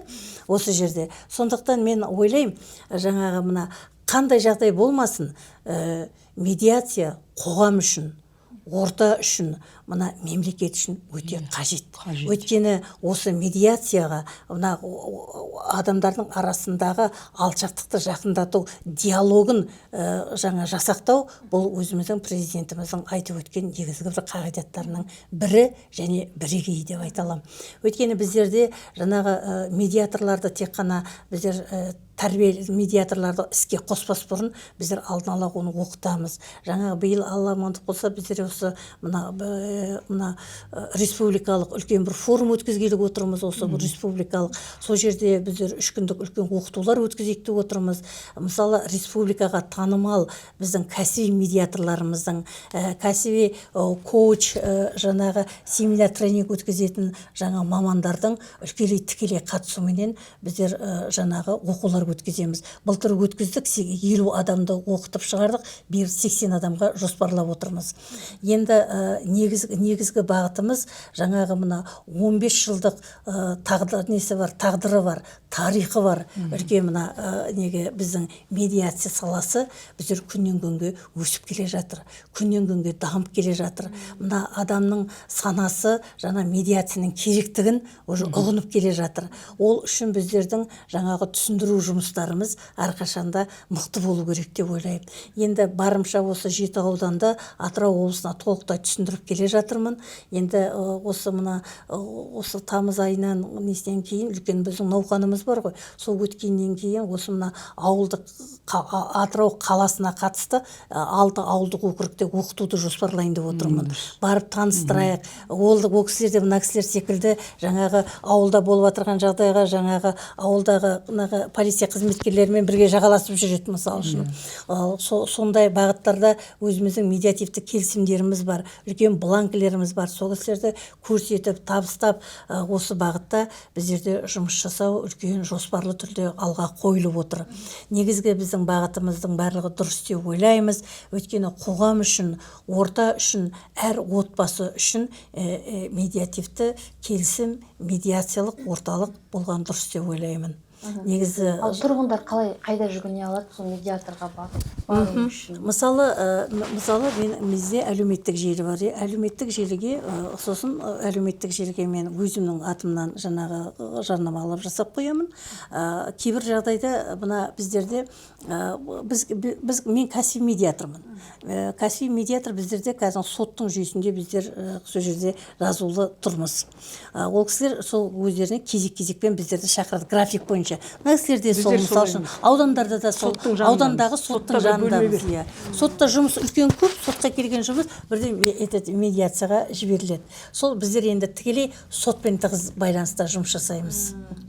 осы жерде. Сондықтан мен ойлаймын, жаңағы мына қандай жағдай болмасын, медиация қоғам үшін, орта үшін, мына мемлекет үшін өте қажет. Қажет. Өйткені осы медиацияға мына адамдардың арасындағы алшақтықты жақындату, диалогын жаңа жасақтау, бұл өзіміздің президентіміздің айтып өткен негізгі бір қағидаттарының бірі және бірегейі деп айта аламын. Өйткені біздерде жаңағы медиаторларды тек қана біздер тәрбие, медиаторларды іске қоспас бұрын біздер алдын ала оны оқытамыз. Жаңағы биыл, Алла амандық болса, біздер осы мына республикалық үлкен бір форум өткізгелі отырмыз. Осы бір республикалық, сол жерде біздер 3 күндік үлкен оқытулар өткізейік деп отырмыз. Мысалы, республикаға танымал біздің кәсіби медиаторларымыздың, кәсіби коуч, жаңағы семинар, тренинг өткізетін жаңа мамандардың үлкелей тікелей қатысуменен біздер жаңағы оқулар өткіземіз. Былтыр өткіздік, 50 адамды оқытып шығардық, биыл 80 адамға жоспарлап отырмыз. Енді негізгі бағытымыз жаңағы мына 15 жылдық тағдыр несі бар, тағдыры бар, тарихы бар үлкен мына неге біздің медиация саласы біздер күннен күнге өсіп келе жатыр, күннен күнге дамып келе жатыр. Мына адамның санасы жаңа медиацияның керектігін уже ұғынып келе жатыр. Ол үшін біздердің жаңағы түсіндіру жұмыстарымыз әрқашанда мықты болу керек деп ойлаймын. Енді барымша осы жеті ауданда, Атырау облысына толықтай түсіндіріп келе жатырмын. Енді осы мына осы тамыз айынан несінен кейін үлкен біздің науқанымыз бар ғой, сол өткеннен кейін осы мына ауылдық Атырау қаласына қатысты алты ауылдық округте оқытуды жоспарлайын деп отырмын. Барып таныстырайық. Ол кісілер де мына кісілер секілді жаңағы ауылда болып жатырған жағдайға жаңағы ауылдағы мынағы полиция қызметкерлерімен бірге жағаласып жүреді, мысалы үшін. Ал сондай бағыттарда өзіміздің медиативті келісімдеріміз бар, үлкен бланкілеріміз бар, сол кісілерді көрсетіп, табыстап, осы бағытта біздерде жұмыс жасау үлкен жоспарлы түрде алға қойылып отыр. Негізгі біздің бағытымыздың барлығы дұрыс деп ойлаймыз, өйткені қоғам үшін, орта үшін, әр отбасы үшін медиативті келісім, медиациялық орталық болған дұрыс деп ойлаймын негізі. Ал тұрғындар қалай, қайда жүгіне алады сол медиаторға бару үшін? Мысалы, мен бізде әлеуметтік желі бар, иә, әлеуметтік желіге, сосын әлеуметтік желіге мен өзімнің атымнан жаңағы жарнамалап жасап қоямын. Кейбір жағдайда мына біздерде біз мен кәсіби медиатормын. Кәсіби медиатор біздерде қазір соттың жүйесінде біздер сол жерде жазулы тұрмыз. Ол кісілер сол өздеріне кезек кезекпен біздерді шақырады, график бойынша. Мына кісілер де сол, Біздер мысалы солай. үшін, аудандарда да сол. Соттың жанындамыз. Аудандағы соттың Сотта бір бөлме жанындамыз, иә. Сотта жұмыс үлкен көп, сотқа келген жұмыс бірден этот медиацияға жіберіледі. Сол біздер енді тікелей сотпен тығыз байланыста жұмыс жасаймыз.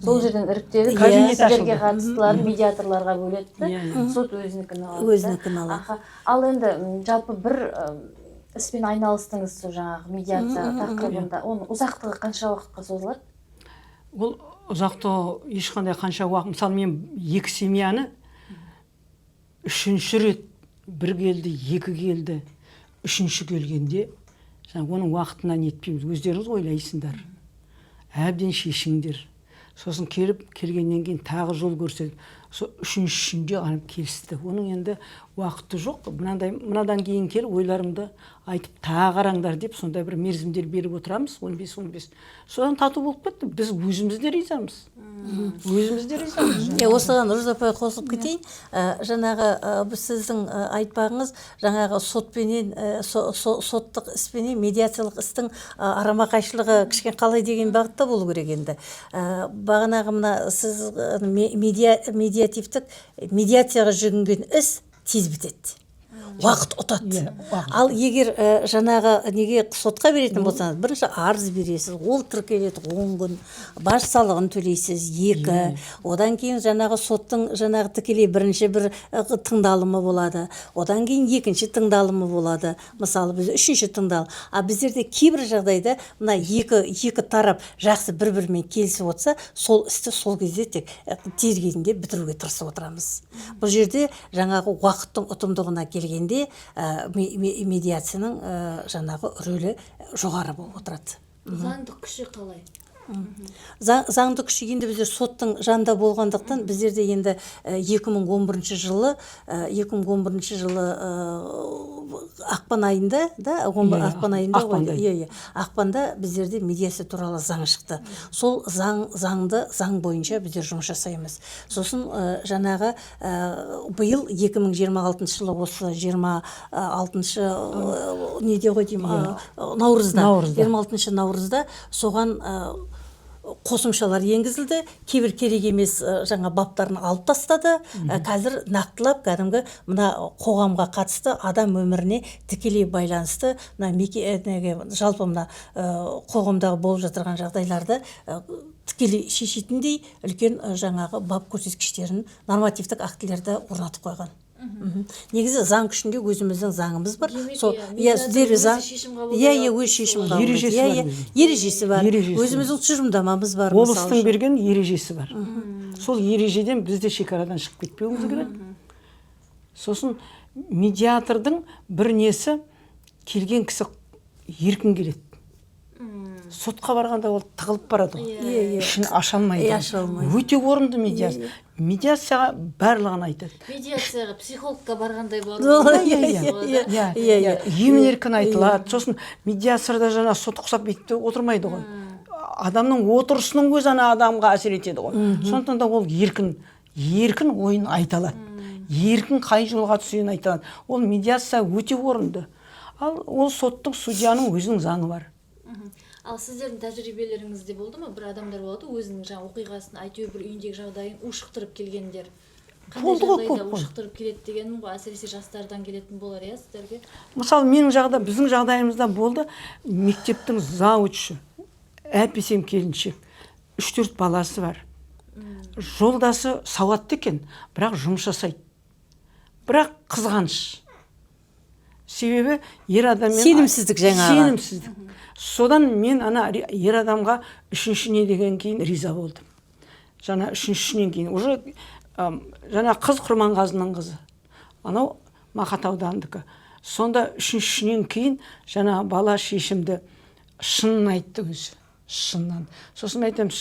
Сол жерден іріктеліп, Кабинет сіздерге ашылды. қатыстыларын медиаторларға бөледі да, Иә, иә. сот өзінікін алады да. Өзінікін алады. Аха. Ал енді жалпы бір іспен айналыстыңыз, сол жаңағы медиация тақырыбында, оның ұзақтығы қанша уақытқа созылады? Ол ұзақтығы ешқандай қанша уақыт, мысалы, мен екі семьяны үшінші рет, бір келді, екі келді, үшінші келгенде жаңа оның уақытына нетпейміз, өздеріңіз ойлайсыңдар, әбден шешіңдер. Сосын келіп, келгеннен кейін тағы жол көрсетіп, Сол үшіншісінде ғана келісті. Оның енді уақыты жоқ. Мынандай, мынадан кейін кел, ойларыңды айтып тағы қараңдар деп сондай бір мерзімдер беріп отырамыз, 15-15. Содан тату болып кетті. Біз өзіміз де ризамыз. Өзіміз де ризамыз. Иә, осыған, Роза апай, қосылып кетейін. Жаңағы біз сіздің айтпағыңыз, жаңағы сотпенен соттық іспенен медиациялық істің арама қайшылығы кішкене қалай деген бағытта болу керек енді. Бағанағы мына сіз медиативтік медиацияға жүгінген іс тез бітеді, уақыт ұтады. Иә, уақыт. Ал егер жаңағы неге, сотқа беретін болсаңыз, бірінші арыз бересіз, ол тіркеледі 10 күн, баж салығын төлейсіз екі, одан кейін жаңағы соттың жаңағы тікелей бірінші бір тыңдалымы болады, одан кейін екінші тыңдалымы болады, мысалы, біз үшінші тыңдалым. А біздерде кейбір жағдайда мына екі тарап жақсы бір бірімен келісіп отырса, сол істі сол кезде тек тез кезінде бітіруге тырысып отырамыз. Бұл жерде жаңағы уақыттың ұтымдығына келгенде медиацияның жаңағы рөлі жоғары болып отырады. Заңдық күші қалай? Заңды күші енді біздер соттың жанында болғандықтан, біздерде енді 2011 жылы, 2011 жылы ақпан айында да, Иә, ақпан айында ғой. Ақпанда. Иә, ақпанда біздерде медиация туралы заң шықты. Сол заңды заң бойынша біздер жұмыс жасаймыз. Сосын жаңағы биыл 2026 жылы, осы 26 неде ғой деймін, наурызда. Наурызда. 26 наурызда соған қосымшалар енгізілді, кейбір керек емес жаңа баптарын алып тастады. Қазір нақтылап кәдімгі мына қоғамға қатысты, адам өміріне тікелей байланысты мына неге, жалпы мына қоғамдағы болып жатырған жағдайларды тікелей шешетіндей үлкен жаңағы бап көрсеткіштерін, нормативтік актілерді орнатып қойған. Негізі заң күшінде өзіміздің заңымыз бар. Демек, Сол иә, иә, медиатор дербес өзі заң. шешім қабылдай Иә, алады. өз шешім қабылдайды. Ережесі Иә, бар иә, өзінің. ережесі бар. Ережесі бар. Өзіміздің тұжырымдамамыз бар, мысалы Облыстың үшін. берген ережесі бар. Сол ережеден біз де шекарадан шығып кетпеуіміз керек. Сосын медиатордың бір несі, келген кісі еркін келеді. Сотқа барғанда ол тығылып барады ғой. Иә, иә. Ішін аша алмайды. Иә, аша алмайды. Өте орынды медиация. Медиацияға барлығын айтады. Медиацияға психологқа барғандай болады Иә, ғой. иә, Иә, иә, иә, иә, емін еркін айтылады. Сосын медиаторда жаңа сот ұқсап бүйтіп отырмайды ғой. Адамның отырысының өзі ана адамға әсер етеді ғой. Сондықтан да ол еркін еркін ойын айта алады, еркін қай жолға түсетінін айта алады. Ол медиация өте орынды. Ал ол соттың, судьяның өзінің заңы бар. Ал сіздердің тәжірибелеріңізде болды ма, бір адамдар болады өзінің жаңа оқиғасын, әйтеуір бір үйіндегі жағдайын ушықтырып келгендер? Қандай Болды ғой, жағдайда көп қой. ушықтырып келеді дегенім ғой, әсіресе жастардан келетін болар, иә, сіздерге? Мысалы, менің жағда біздің жағдайымызда болды: мектептің завучы, әп есем келіншек, үш төрт баласы бар. Жолдасы сауатты екен, бірақ жұмыс жасайды, бірақ қызғаныш. Себебі ер адаммен Сенімсіздік жаңағы. Сенімсіздік. Содан мен ана ер адамға үшінші не деген кейін риза болдым. Жаңа үшіншісінен кейін уже жаңа қыз Құрманғазының қызы, анау Мақат ауданындікі. Сонда үшіншісінен кейін жаңа бала шешімді шынын айтты өзі, шыннан. Сосын мен айтамын: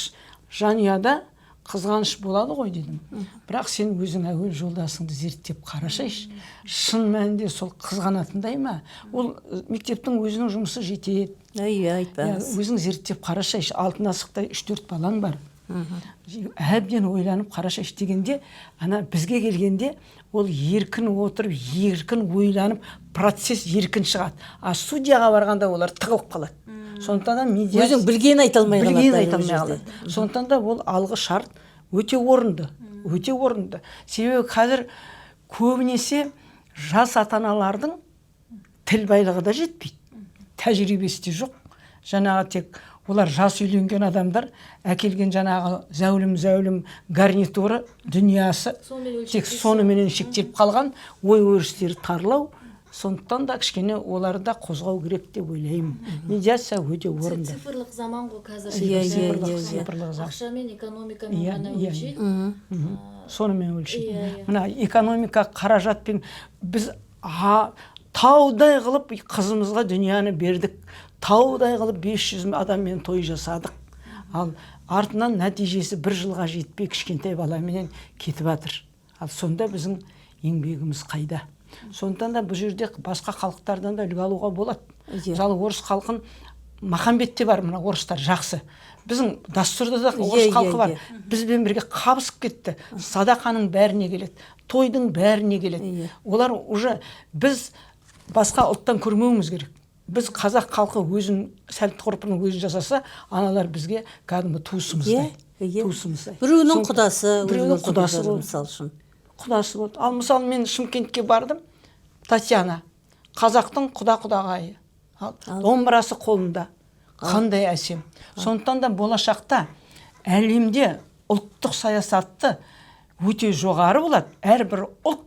«Жанұяда қызғаныш болады ғой, – дедім, – бірақ сен өзің әуел жолдасыңды зерттеп қарашайшы, шын мәнінде сол қызғанатындай ма? Ол мектептің өзінің жұмысы жетеді». Иә, Иә, айтпаңыз. Өзің зерттеп қарашайшы, алтын асықтай үш төрт балаң бар, әбден ойланып қарашайшы дегенде, ана бізге келгенде ол еркін отырып, еркін ойланып, процесс еркін шығады. А судьяға барғанда олар тығылып қалады. Сондықтан да медиация Өзің білгенін айта алмай қалады білгенін да айта ол алмай жерде. қалады. Сондықтан да ол алғы шарт өте орынды, өте орынды. Себебі қазір көбінесе жас ата аналардың тіл байлығы да жетпейді, тәжірибесі де жоқ. Жаңағы тек олар жас үйленген адамдар әкелген жаңағы зәулім зәулім гарнитуры, дүниясы Сонымен тек өлшеп соныменен шектеліп қалған, ой өрістері тарлау. Сондықтан да кішкене оларды да қозғау керек деп ойлаймын. Медиация өте орынды. Цифрлық заман ғой қазір. Иә, иә, Цифрлық, иә, иә. цифрлық заман. Ақшамен, экономикамен ғана өлшейді. Сонымен өлшейді. Иә, иә. Мына экономика, қаражатпен біз таудай қылып қызымызға дүнияны бердік, таудай қылып 500 адаммен той жасадық. Ал Артынан нәтижесі бір жылға жетпей кішкентай баламенен кетіп жатыр. Ал сонда біздің еңбегіміз қайда? Сондықтан да бұл жерде басқа халықтардан да үлгі алуға болады. Мысалы, орыс халқын, Махамбетте бар, мына орыстар жақсы. Біздің дәстүрде де орыс халқы бар. Бізбен бірге қабысып кетті. Садақаның бәріне келеді, тойдың бәріне келеді. Олар уже, біз басқа ұлттан көрмеуіміз керек. Біз, қазақ халқы, өзін сәлт ғұрпының өзін жасаса, аналар бізге кәдімгі туысымыздай. иә иә Туысымыздай. Біреуінің құдасы, Біреуінің өзіңіздің құдасы құдасы, болды. Мысалы үшін. Құдасы болды. Ал мысалы, мен Шымкентке бардым, Татьяна қазақтың құда құдағайы, ал домбырасы қолында, қандай әсем. Сондықтан да болашақта әлемде ұлттық саясатты өте жоғары болады. Әрбір ұлт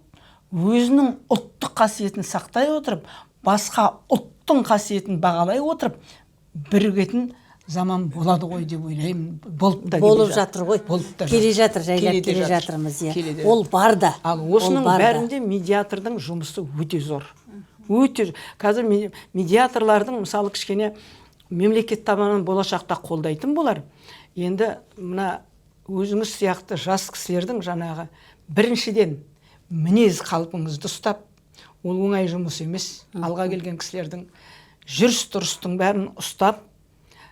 өзінің ұлттық қасиетін сақтай отырып, басқа ұлттың қасиетін бағалай отырып бірігетін заман болады ғой деп ойлаймын. Болып та келе Болып жатыр ғой. Болып та Келе жатыр, жайлап Келе де келе жатыр. жатырмыз, иә. Келе де. Ол бар да. Ал Ол осының бар да. бәрінде медиатордың жұмысы өте зор, өте. Қазір медиаторлардың, мысалы, кішкене мемлекет тарапынан болашақта қолдайтын болар. Енді мына өзіңіз сияқты жас кісілердің жаңағы біріншіден мінез қалпыңызды ұстап, ол оңай жұмыс емес. Алға келген кісілердің жүріс тұрыстың бәрін ұстап,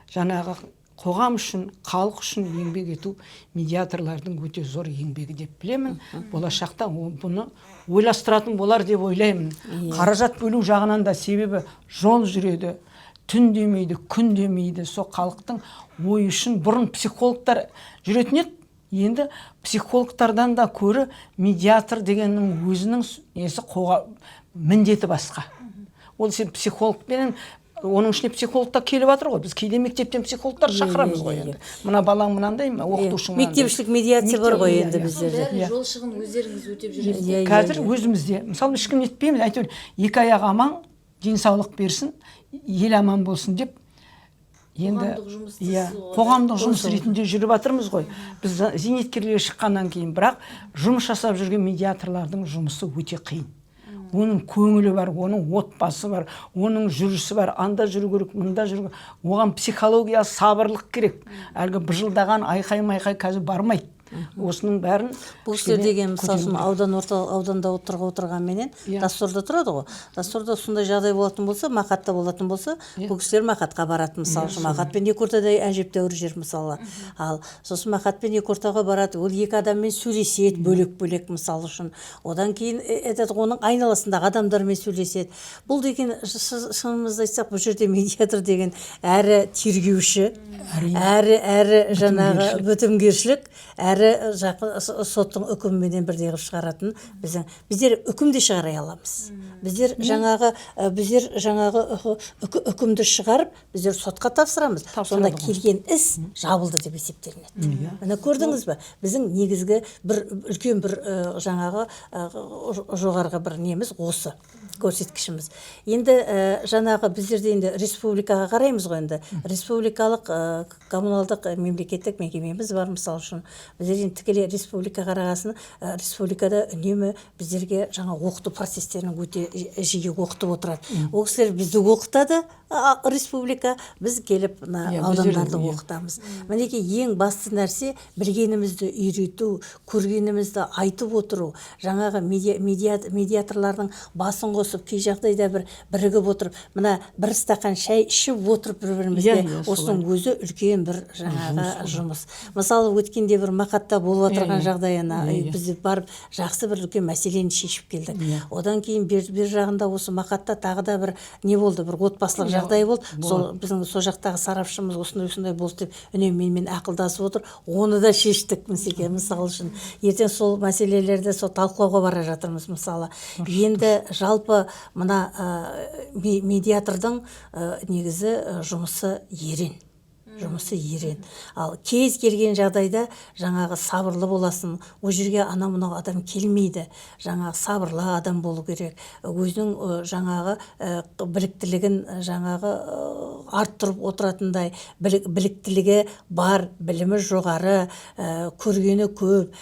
жаңағы қоғам үшін, халық үшін еңбек ету медиаторлардың өте зор еңбегі деп білемін. Болашақта бұны ойластыратын болар деп ойлаймын, қаражат бөлу жағынан да. Себебі жол жүреді, түн демейді, күн демейді, сол халықтың ойы үшін. Бұрын психологтар жүретін еді, енді психологтардан да көрі медиатор дегеннің өзінің несі, міндеті басқа. Ол сен психологпенен, оның ішіне психолог та келіп жатыр ғой. Біз кейде мектептен психологтар шақырамыз ғой. Енді мына балаң мынандай ма, оқытушың мынандай. Мектепішілік медиация бар ғой енді Иә. біздерде. Бәрін Иә. жол шығын өздеріңіз өтеп жүресіздер. Иә, иә, Қазір иә. өзімізде, мысалы, ешкім нетпейміз, әйтеуір екі аяқ аман, денсаулық берсін, ел аман болсын деп енді. Қоғамдық жұмыс Иә, істейсіз ғой. қоғамдық жұмыс ретінде жүріп жатырмыз ғой біз зейнеткерлерге шыққаннан кейін. Бірақ жұмыс жасап жүрген медиаторлардың жұмысы өте қиын. Оның көңілі бар, оның отбасы бар, оның жүрісі бар, анда жүру керек, мында жүру керек. Оған психология, сабырлық керек. Әлгі быжылдаған айқай майқай қазір бармайды. Осының бәрін Бұл кісілер кішкене деген, мысалы үшін, көтеру керек. Аудан орталық ауданда отырғанменен Доссорда тұрады ғой. Доссорда сондай жағдай болатын болса, Мақатта болатын болса, бұл кісілер Мақатқа барады, мысалы үшін. Мақат пен екі ортада әжептәуір жер, мысалы. Ал сосын Мақат пен екі ортаға барады, ол екі адаммен сөйлеседі бөлек бөлек, мысалы үшін. Одан кейін этот оның айналасындағы адамдармен сөйлеседі. Бұл деген, шынымызды айтсақ, бұл жерде медиатор деген әрі тергеуші, әрі жаңағы бітімгершілік, әрі жақын соттың үкіміменен бірдей қылып шығаратын. Біздер үкім де шығара аламыз. Біздер жаңағы үкімді шығарып, біздер сотқа тапсырамыз. Сонда Тапсырады ғой. келген іс жабылды деп есептелінеді. Міне, көрдіңіз бе, біздің негізгі бір үлкен бір жаңағы жоғарғы бір неміз осы, көрсеткішіміз. Енді жаңағы біздерде енді республикаға қараймыз ғой. Енді республикалық коммуналдық мемлекеттік мекемеміз бар, мысалы үшін. Біздер енді тікелей республика қарағасын, республикада үнемі біздерге жаңа оқыту процестерін өте жиі оқытып отырады. Ол кісілер бізді оқытады, республика, біз келіп мына аудандарды оқытамыз. Мінекей, ең басты нәрсе — білгенімізді үйрету, көргенімізді айтып отыру, жаңағы медиаторлардың басын қосып, кей жағдайда бір бірігіп отырып, мына бір стақан шай ішіп отырып бір бірімізге Иә, иә, осының өзі үлкен бір жаңағы жұмыс. Мысалы, өткенде бір Мақатта болып отырған жағдай ана Иә, иә. біз барып жақсы бір үлкен мәселені шешіп келдік. Одан кейін бер жағында осы Мақатта тағы да бір не болды, бір отбасылық жағдай болды. Сол біздің сол жақтағы сарапшымыз осындай осындай болды деп үнемі менімен ақылдасып отыр, оны да шештік. Мысалы үшін, ертең сол мәселелерді сол талқылауға бара жатырмыз, мысалы. Енді жалпы мына медиатордың негізі жұмысы ерен, жұмысы ерен. Ал кез келген жағдайда жаңағы сабырлы боласың. Ол жерге анау мынау адам келмейді, жаңағы сабырлы адам болу керек, өзінің жаңағы біліктілігін жаңағы арттырып отыратындай біліктілігі бар, білімі жоғары, көргені көп,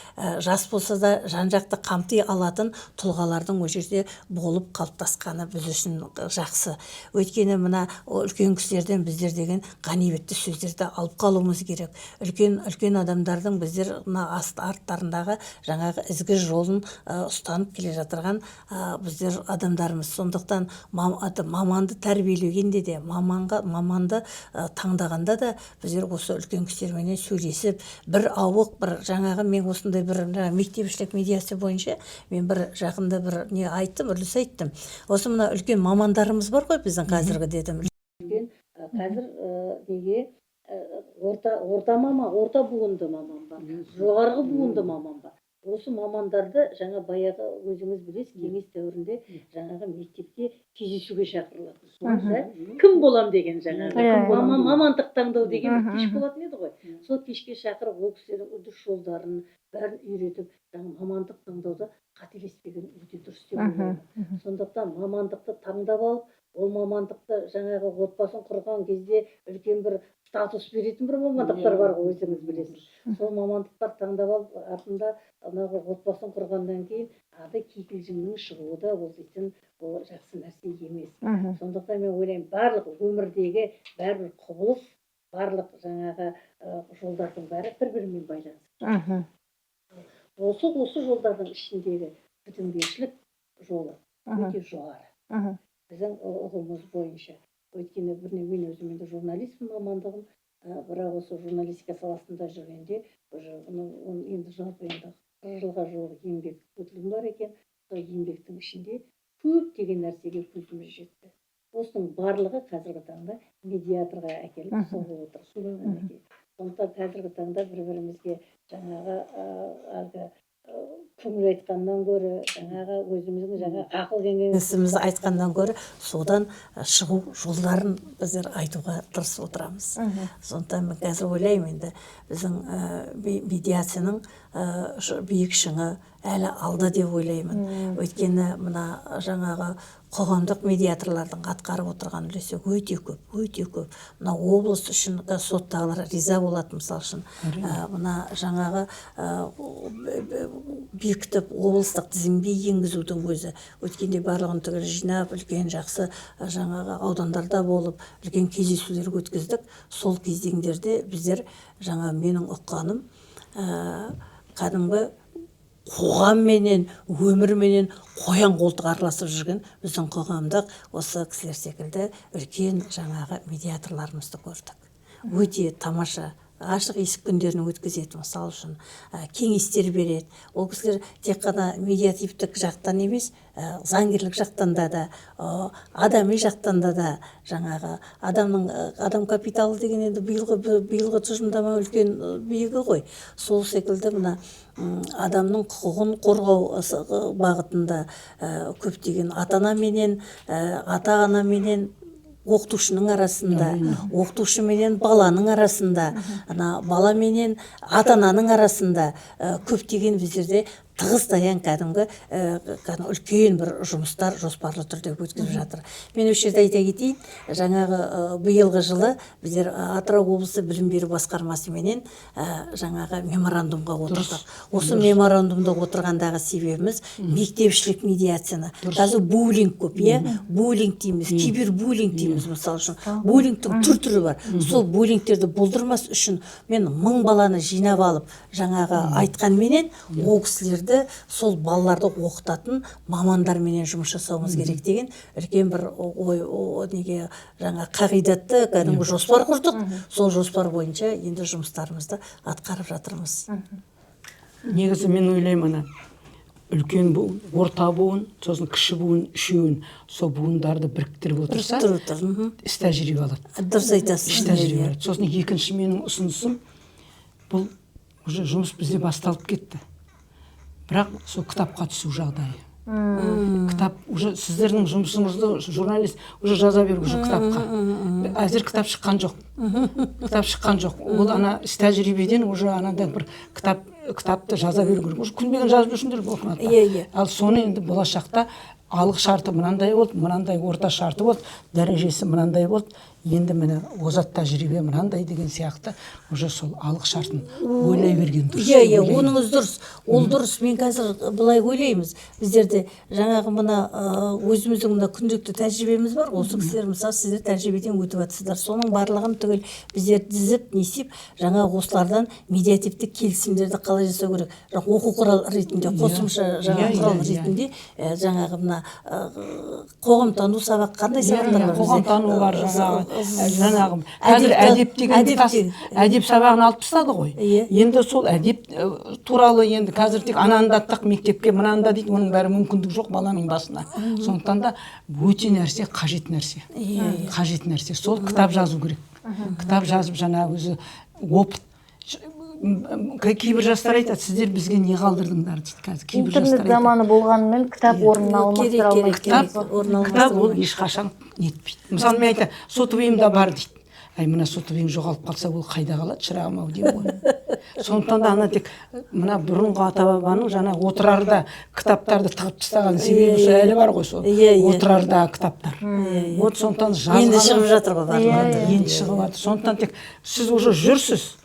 жас болса да жан-жақты қамти алатын тұлғалардың ол жерде болып қалыптасқаны біз үшін жақсы. Өйткені мына үлкен кісілерден біздер деген ғанибетті сөздерді алып қалуымыз керек. Үлкен адамдардың біздер мына арттарындағы жаңағы ізгі жолын ұстанып келе жатырған біздер адамдармыз. Сондықтан маманды тәрбиелегенде де, маманды таңдағанда да біздер осы үлкен кісілерменен сөйлесіп, бір ауық бір жаңағы мен осындай бір мектепішілік медиация бойынша мен бір жақында бір не айттым, үрдіс айттым. Осы мына үлкен мамандарымыз бар ғой біздің қазіргі дедім. Үлкен қазір неге орта маман, орта буынды маман бар, жоғарғы буынды маман бар. Осы мамандарды жаңа баяғы өзіңіз білесіз, кеңес дәуірінде жаңағы мектепке кездесуге шақырылатын. Кім болам деген жаңағы мамандық таңдау деген бір кеш болатын еді ғой. Сол кешке шақырып, ол кісілердің үрдіс жолдарын бәрін үйретіп, жаңа мамандық таңдауда қателеспеген өте дұрыс деп ойлаймын. Сондықтан мамандықты таңдап алып, ол мамандықты жаңағы отбасын құрған кезде үлкен бір статус беретін бір мамандықтар бар ғой, өзіңіз білесіз. Сол мамандықтар таңдап алып, артында анағы отбасын құрғаннан кейін ады кикілжіңнің шығуы да ол дейтін ол жақсы нәрсе емес. Сондықтан мен ойлаймын, барлық өмірдегі бәрбір құбылыс, барлық жаңағы жолдардың бәрі бір-бірімен байланысты. Осы жолдардың ішіндегі бітімгершілік жолы өте жоғары біздің ұғымымыз бойынша. Өйткені мен өзім енді журналистпін мамандығым, бірақ осы журналистика саласында жүргенде уже енді жалпы енді 40 жылға жуық еңбек өтілім бар екен. Сол еңбектің ішінде көптеген нәрсеге көзіміз жетті. Осының барлығы қазіргі таңда медиаторға әкеліп соғып отыр. Сондықтан қазіргі таңда бір-бірімізге жаңағы әлгі көңіл айтқаннан гөрі, жаңағы өзіміздің жаңа ақыл кеңесімізді айтқаннан гөрі, содан шығу жолдарын біздер айтуға тырысып отырамыз. Сондықтан мен қазір ойлаймын, енді біздің медиацияның биік шыңы әлі алда деп ойлаймын. Өйткені мына жаңағы қоғамдық медиаторлардың атқарып отырған үлесі өте көп, өте көп. Мына облыс үшін соттағылар риза болады, мысал үшін. Мына жаңағы бекітіп облыстық тізімге енгізудің өзі, өткенде барлығын түгел жинап, үлкен жақсы жаңағы аудандарда болып, үлкен кездесулер өткіздік. Сол кезеңдерде біздер жаңа менің ұққаным, кәдімгі қоғамменен, өмірменен қоян қолтық араласып жүрген біздің қоғамдық осы кісілер секілді үлкен жаңағы медиаторларымызды көрдік. Өте тамаша ашық есік күндерін өткізеді, мысал үшін, кеңестер береді. Ол кісілер тек қана медиативтік жақтан емес, заңгерлік жақтан да, адами жақтан да жаңағы адамның адам капиталы деген енді биылғы тұжырымдама үлкен биігі ғой. Сол секілді мына адамның құқығын қорғау бағытында көптеген ата-анаменен, ата-анаменен оқытушының арасында, оқытушы менен баланың арасында, ана бала менен ата-ананың арасында көптеген біздерде тығыз таян кәдімгі үлкен бір жұмыстар жоспарлы түрде өткізіп жатыр. Мен осы жерде айта кетейін, жаңағы биылғы жылы біздер Атырау облысы білім беру басқармасыменен жаңағы меморандумға отырдық. Осы меморандумда отырғандағы себебіміз мектепішілік медиацияны. Қазір буллинг көп, иә? Буллинг дейміз, кибербуллинг дейміз, мысал үшін. Буллингтің түр-түрі бар. Сол буллингтерді болдырмас үшін мен 1000 баланы жинап алып, жаңағы айтқанменен ол кісілерді, сол балаларды оқытатын мамандарменен жұмыс жасауымыз керек деген үлкен бір ой, неге жаңа қағидатты кәдімгі жоспар құрдық. Сол жоспар бойынша енді жұмыстарымызды атқарып жатырмыз. Негізі мен ойлаймын, ана үлкен буын, орта буын, сосын кіші буын, үшеуін, сол буындарды біріктіріп отырса, іс тәжірибе алады. Дұрыс айтасыз. Іс тәжірибе алады. Сосын екінші менің ұсынысым, бұл уже жұмыс бізде басталып кетті. Бірақ сол кітапқа түсу жағдайы. Кітап уже сіздердің жұмысыңызды журналист уже жаза беру уже кітапқа. Әзір кітап шыққан жоқ. Кітап шыққан жоқ. Ол ана іс тәжірибеден уже анандай бір кітапты жаза беру керек. Уже күнбе күн жазып жүрсіңдер оқымады. Иә. Ал соны енді болашақта Алғы шарты мынандай болды, мынандай орта шарты болды, дәрежесі мынандай болды, енді міне озат тәжірибе мынандай деген сияқты, уже сол алғы шартын ойлай берген дұрыс Иә. Деп Иә. ойлаймын. Оныңыз дұрыс, ол дұрыс. Мен қазір былай ойлаймыз: біздерде жаңағы мына өзіміздің мына күнделікті тәжірибеміз бар ғой. Осы кісілер, мысалы, сіздер тәжірибеден өтіп жатсыздар. Соның барлығын түгел біздер тізіп, не істеп, жаңағы осылардан медиативтік келісімдерді қалай жасау керек, жаңағы оқу құрал ретінде, қосымша жаңағы құрал ретінде, жаңағы мына қоғамтану сабақ, қандай сабақтар бар бізде? Қоғамтану бар. Жаңағы қазір әдеп деген әдеп деген. Әдеп сабағын алып тастады ғой. Иә. Енді сол әдеп туралы енді қазір тек ананы да аттық мектепке, мынаны да дейді, оның бәрі мүмкіндік жоқ баланың басына. Сондықтан да өте нәрсе қажет нәрсе, Иә, қажет нәрсе. Сол кітап жазу керек, кітап жазып, жаңағы өзі опыт. Кейбір жастар айтады: «Сіздер бізге не қалдырдыңдар?» – дейді қазір кейбір Интернет жастар айтады. Заманы болғанымен, кітап орнын Керек, алмастыра керек, алмайды. керек. Кітап, Орын кітап ол алмастыра. ешқашан нетпейді. Мысалы, мен айтамын: «Сотовыйым да бар», – дейді. Әй, мына сотовыйың жоғалып қалса, ол қайда қалады, шырағым ау деймін ғой. Сондықтан да ана тек мына бұрынғы ата бабаның жаңа Отырарда кітаптарды тығып тастаған себебі сол әлі бар ғой, сол Иә, иә. Отырардағы кітаптар. Вот сондықтан Енді жазған шығып жатыр ғой барлығы. Енді шығып жатыр. Сондықтан тек сіз уже жүрсіз,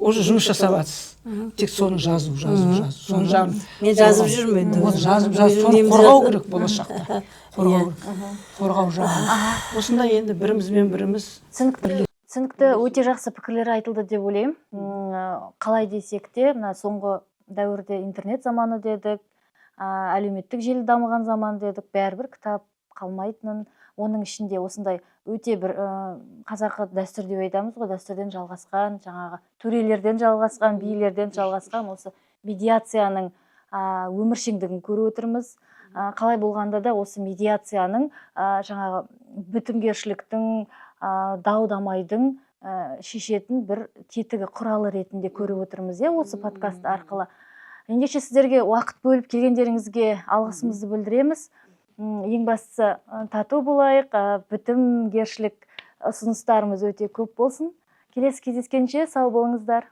уже жұмыс жасап жатсыз, тек соны жазу, жазу, жазу, соны жағын. Мен жазып жүрмін енді. Вот жазып, жазып, соны Өзім қорғау немді. керек, болашақта қорғау керек, қорғау жағын. Осындай енді бірімізбен біріміз. Түсінікті, түсінікті, өте жақсы пікірлер айтылды деп ойлаймын. Қалай десек те, мына соңғы дәуірде интернет заманы дедік, әлеуметтік желі дамыған заман дедік, бәрібір кітап қалмайтынын, оның ішінде осындай өте бір қазақы дәстүр деп айтамыз ғой, дәстүрден жалғасқан, жаңағы төрелерден жалғасқан, билерден жалғасқан осы медиацияның өміршеңдігін көріп отырмыз. Қалай болғанда да, осы медиацияның жаңағы бітімгершіліктің, дау дамайдың шешетін бір тетігі, құралы ретінде көріп отырмыз, иә, осы подкаст арқылы. Ендеше, сіздерге уақыт бөліп келгендеріңізге алғысымызды білдіреміз. Ең бастысы, тату болайық, бітімгершілік ұсыныстарымыз өте көп болсын. Келесі кездескенше сау болыңыздар.